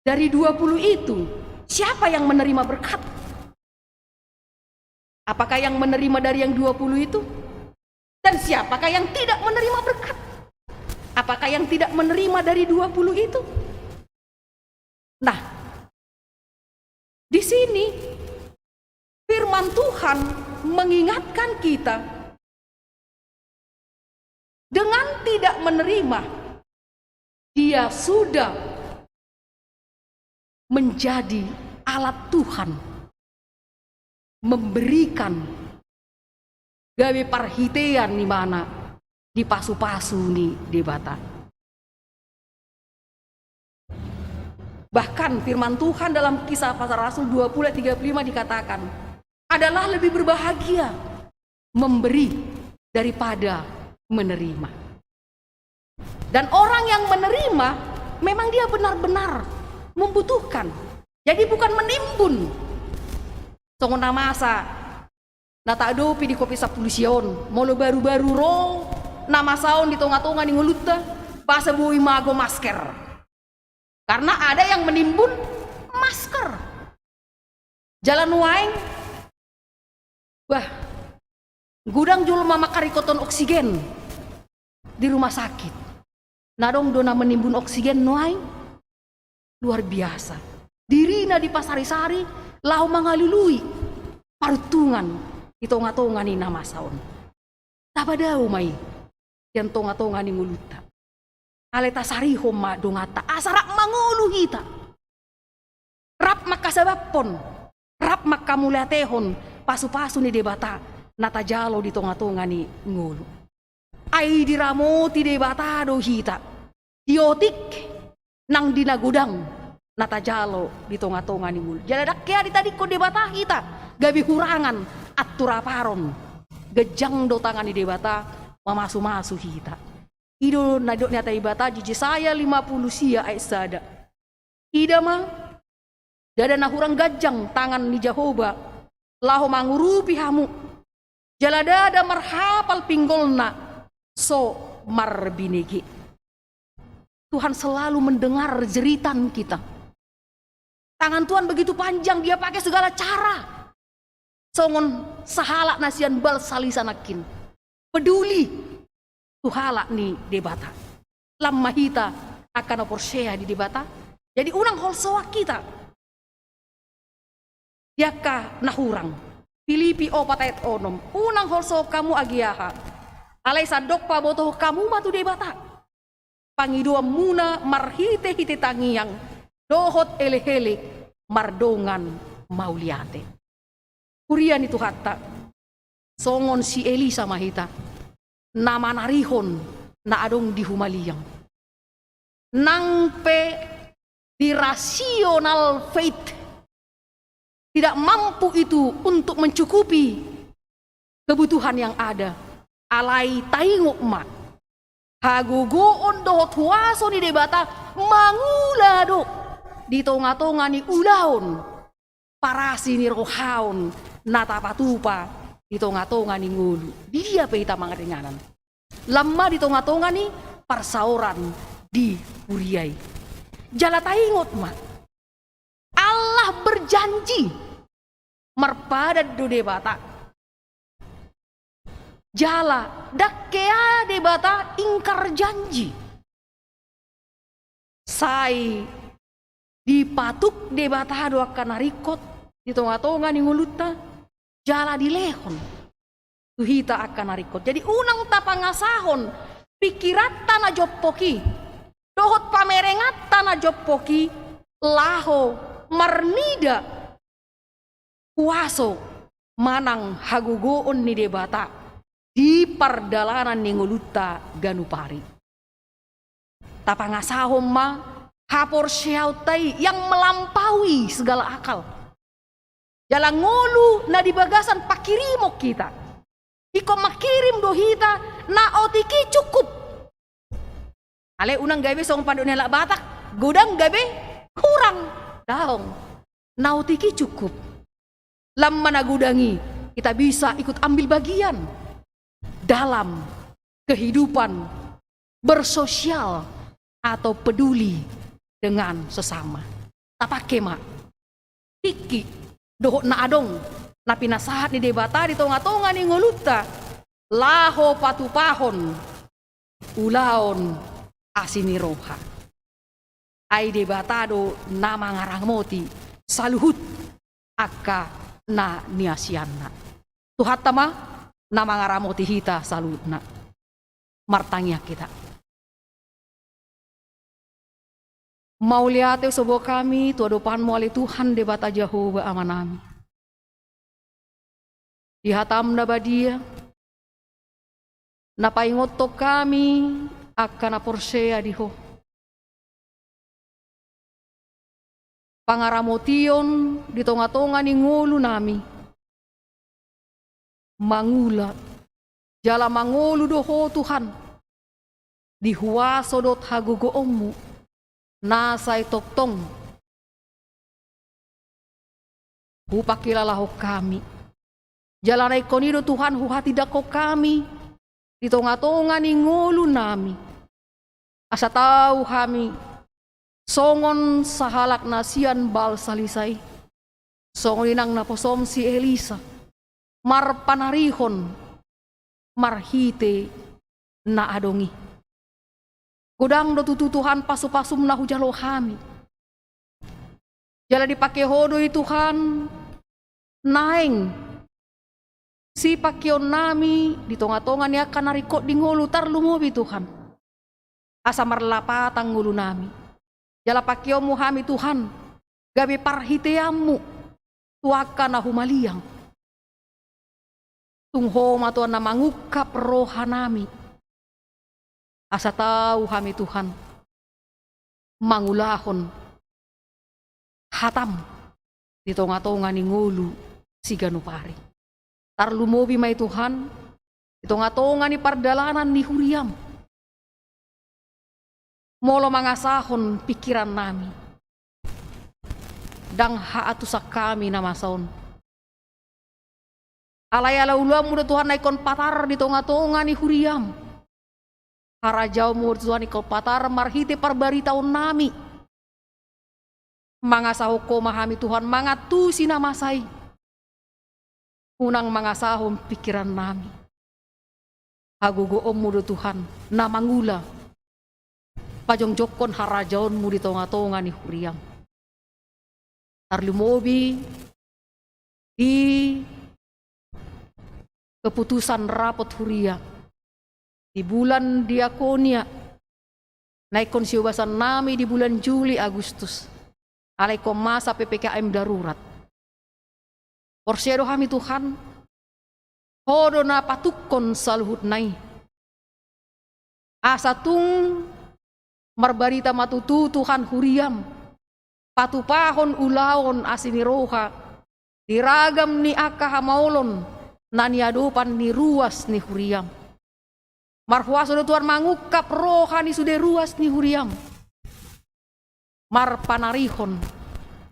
dari dua puluh itu, siapa yang menerima berkat? Apakah yang menerima dari yang dua puluh itu? Dan siapakah yang tidak menerima berkat? Apakah yang tidak menerima dari dua puluh itu? Nah, di sini firman Tuhan mengingatkan kita, dengan tidak menerima, dia sudah menjadi alat Tuhan memberikan gabe parhitean ni mana di pasu-pasu ni Debata. Bahkan firman Tuhan dalam Kisah Para Rasul dua puluh ayat tiga puluh lima dikatakan, adalah lebih berbahagia memberi daripada menerima. Dan orang yang menerima, memang dia benar-benar membutuhkan. Jadi bukan menimbun. Songon na masa na taadopi di Covid sampulu sia on, molo baru-baru ro na masa on di tonga-tonga ni ngolunta, boasa boi mago masker. Karena ada yang menimbun, masker. Jala nuaeng, bah, godang jolma mangkaringkothon oksigen di rumah sakit. Na adong do na menimbun oksigen nuaeng? Luar biasa. Dirina dipasarisari laho mangalului paruntungan di tongatonga ni na masa on. Tapadao ma i sian tongatonga ni ngolunta. Alai tasarihon ma donganta asa rap mangolu hita. Rap mangkasabamhon, rap mangkamauliatehon pasupasu ni Debata na tajalo di tongatonga ni ngolu. Ai diramoti Debata do hita di otik nang di na godang na tajalo di tongatonga ni ngolu. Jala ndang hea ditadingkon Debata hita gabe hurangan antur aparon. Ganjang do tangan ni Debata mamasumasu hita. I do na nidok ni hata Debata di Jesaya lima pulu sia ayat sada. Ida ma, ndada na hurang ganjang tangan ni Jahowa laho mangurupi hamu, jala ndada marhapal pinggolna so marbinege. Tuhan selalu mendengar jeritan kita. Tangan Tuhan begitu panjang, Dia pakai segala cara. Songon sahalak na sian bal salisa nangkin. Peduli tu halak ni Debata. Lam ma hita angka na porsea di Debata. Jadi unang holsoan hita di angka na hurang. Filipi opat ayat onom. Unang holsohon hamu agi aha. Alai sandok pabotohon hamu ma tu Debata pangidoanmuna marhitehite tangiang dohot elekelek mardongan mauliate. Huria ni Tuhanta, songon si Elisa ma hita na manarihon na adong di humaliang. Nang pe di rational faith tidak mampu itu untuk mencukupi kebutuhan yang ada. Alai taingot ma, hagogoon dohot huaso ni Debata mangula do di tongatonga ni ulaon parasi ni rohaon na tapatupa di tongatonga ni ngolu. Di dia pe hita mangaringanan, lam ma di tongatonga ni parsaoran di huria i. Jala taingot ma, Allah berjanji, marpadan do Debata. Jala ndang hea Debata ingkar janji. Sai dipatuk Debata do angka na ringkot di tongatonga ni ngolunta, jala dilehon tu hita angka na ringkot. Jadi unang tapangasahon pingkiranta na jompok i dohot pamerenganta na jompok i laho marnida huaso manang hagogoon ni Debata di pardalanan ni ngolunta ganup ari. Tapangasahon ma haporseaonta i yang melampaui segala akal. Jala ngolu na di bagasan pangkirimon hita. Ingkon mangkirim do hita na otik i cukup. Alai unang gabe songon pandok ni halak Batak, godang gabe hurang. Daong. Na otik i cukup. Lam ma na godang i, kita bisa ikut ambil bagian dalam kehidupan bersosial atau peduli dengan sesama. Tapake ma tingki dohot na adong na pinasahat ni Debata di tongatonga ni ngolunta laho patupahon ulaon asi ni roha. Ai Debata do na mangaramoti saluhut angka na niasianna. Tuhanta ma na mangaramoti hita saluhutna. Martangiang hita. Mauliate husombahon hami tu adopanmu ale Tuhan Debata Jahowa Amanami. Di hatam na badia, na paingothon hami angka na porsea di Ho. Pangaramotion di tongatonga ni ngolunami. Mangula, jala mangolu do Ho Tuhan, di huaso dohot hagogoonmu, na sai tongtong hupangkilalahon hami. Jala na ingkon i do Tuhan huhatindangkon hami di tongatonga ni ngolunami. Asa tau hami Songon sahalak na sian Baal Salisa i, songon i nang naposom si Elisa, marpanarihon marhite na adong i. Godang do tutu Tuhan pasupasum na hujalo hami. Jala dipake Ho do i Tuhan, naeng sipangkeonnami di tongatonga ni angka na ringkot di ngolu, tarlumobi Tuhan, asa marlapatan ngolunami. Jala pangkeonmu hami Tuhan, gabe parhiteanmu tu angka na humaliang. Tung Ho ma Tuhan na mangungkap rohanami, asa tau hami Tuhan mangulahon hatam di tongatonga ni ngolu siganup ari. Tarlumobi ma i Tuhan di tongatonga ni pardalanan ni huriam. Molo mangasahon pingkirannami, ndang haantusan hami na masa on. Alai ala ulaonmu do Tuhan na ingkon patar di tongatonga ni huriam. Harajaonmu do Tuhan ingkon patar marhite parbaritaonnami. Mangasahon Ho ma hami Tuhan mangantusi na masa i. Unang mangasahon pingkirannami. Hagogoonmu do Tuhan na mangula, pajongjongkon harajaonmu di tongatonga ni huriam. Tarlumobi di keputusan rapot huria di bulan diakonia na ingkon siobasannami di bulan Juli Agustus, alai ingkon masa P P K M darurat. Porsea do hami Tuhan, Ho do na patungkon saluhutna i. Asa tung marbarita ma tutu Tuhan huriam, patupahon ulaon asi ni roha di ragam ni angka hamaolon na niadopan ni ruas ni huriam. Marhuaso do Tuhan mangungkap roha ni sude ruas ni huriam, marpanarihon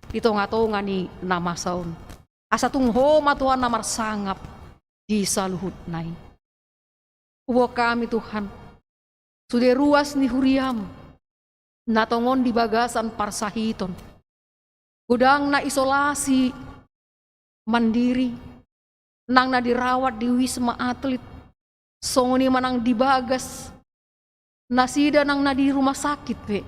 di tongatonga ni na masa on. Asa tung Ho ma Tuhan na marsangap di saluhutna i. Huboan hami Tuhan, sude ruas ni huriam na tongon di bagasan parsahiton. Godang na isolasi mandiri, nang na dirawat di Wisma Atlet, songon i ma nang di bagas nasida nang na di rumah sakit pe.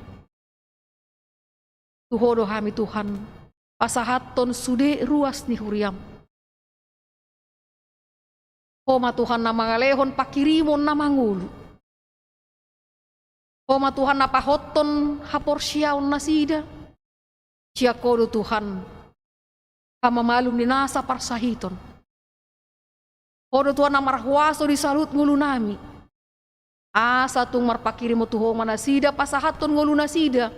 Tu Ho do hami Tuhan pasahathon sude ruas ni huriam. Ho ma Tuhan na mangalehon pangkirimon na mangolu. Ho ma Tuhan na pahothon haporseaon nasida. Sian Ho do Tuhan hamamalum ni nasa parsahiton. Ho do Tuhan na marhuaso di saluhut ngolunami. Asa tung marpangkirimon tu Ho ma nasida pasahathon ngolunasida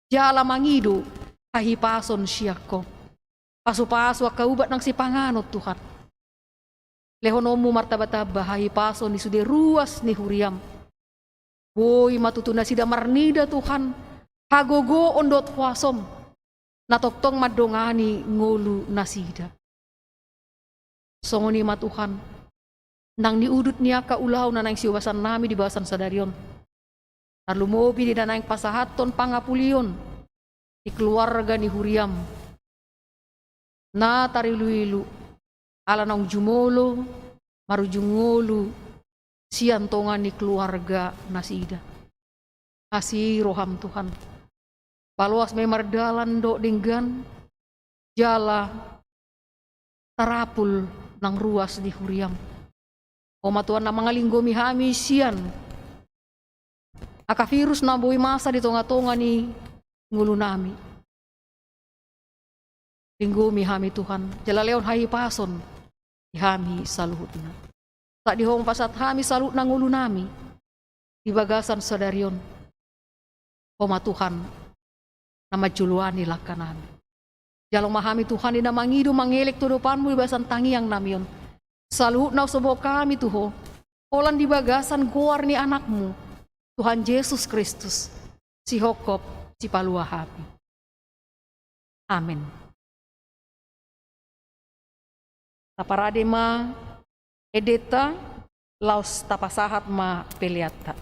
jala mangido hahipason sian Ho. Pasupasu angka ubat nang sipanganon Tuhan. Lehononmu martambatamba hahipason di sude ruas ni huriam. Boi ma tutu nasida marnida Tuhan hagogoon dohot huasom na tongtong mandongani ngolunasida. Songon i ma Tuhan nang di udut ni angka ulaon na naeng siobasannami di bagasan sadari on. Tarlumobi di na naeng pasahathon pangapulion di keluarga ni huriam na tariluilu ala naung jumolo marujung ngolu sian tonga ni keluarga nasida. Asi roham Tuhan, paloas ma i mardalan dohot denggan jala tarapul nang ruas ni huriam. Ho ma Tuhan na mangalinggomi hami sian angka virus na boi masa di tongatonga ni ngolunami. Linggomi hami Tuhan, jala lehon hahipason di hami saluhutna. Sahat di Ho ma pasahat hami saluhutna ngolunami di bagasan sadari on. Ho ma Tuhan na manjoloani langkanami. Jalo ma hami Tuhan i na mangido mangelek tu adopanmu di bagasan tangiangnami on. Saluhutna husombahon hami tu Ho, holan di bagasan goar ni Anakmu, Tuhan Jesus Kristus, sihophop sipalua hami. Amen. Taparade ma endenta, laos tapasahat ma peleanta.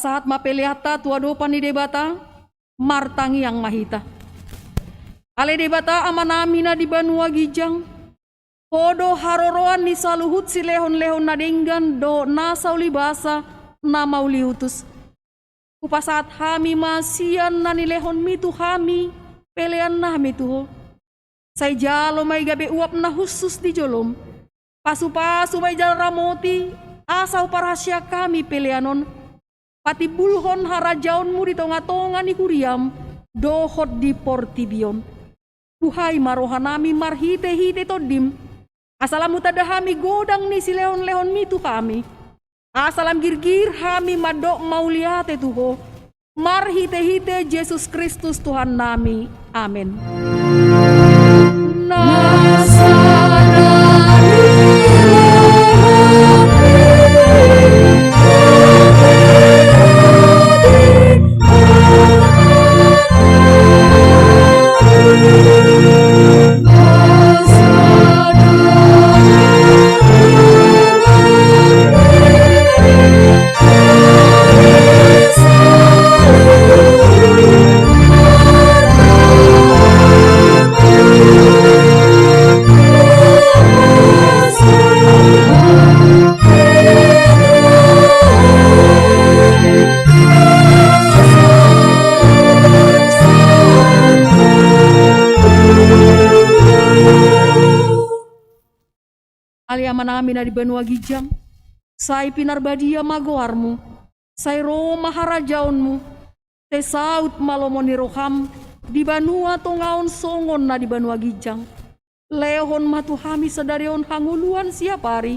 Sahat ma peleanta tu adopan ni Debata, martangiang ma hita. Ale Debata Amanami na di banua ginjang, Ho do haroroan ni saluhut silehonlehon na denggan dohot nasa ulibasa na mauliutus. Hupasahat hami ma sian na nilehonmi tu hami peleannami tu Ho. Sai jalo ma i gabe uap na hushus di jolom. Pasupasu ma i jala ramoti, asa huparhaseang hami pelean on, patimbulhon harajaonmu di tongatonga ni huriam dohot di portibi on. Buhai ma rohanami marhitehite Tondim, asa lam hutanda hami godang ni silehonlehonmi tu hami, asa lam girgir hami mandok mauliate tu Ho, marhitehite Jesus Kristus Tuhannami. Amen. Ale Amanami na di banua ginjang, sai pinarbadia ma goarmu, sai ro ma harajaonmu, sai saut ma lomo ni roham di banua tonga on songon na di banua ginjang. Lehon ma tu hami sadari on hangoluan siapari.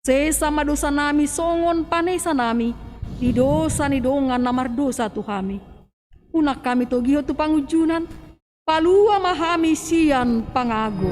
Sesa ma dosanami songon panesanami di dosa ni dongan na mardosa tu hami. Unang hami togihon tu pangunjunan, palua ma hami sian pangago.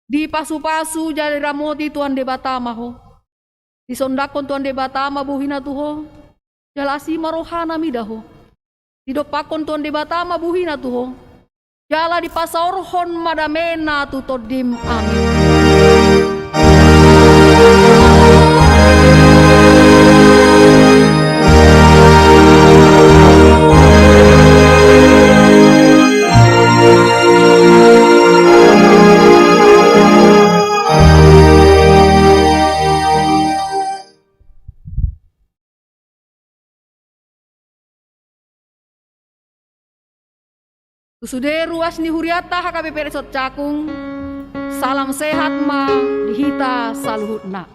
Dipasupasu jala diramoti Tuhan Debata ma ho. Disondangkon Tuhan Debata ma bohina tu ho, jala asi ma rohana mida ho. Didompakkon Tuhan Debata ma bohina tu ho, jala dipasaorhon ma damena tu tondim. Amin. Tu sude ruas ni hurianta H K B P Resort Cakung, salam sehat ma di hita saluhutna.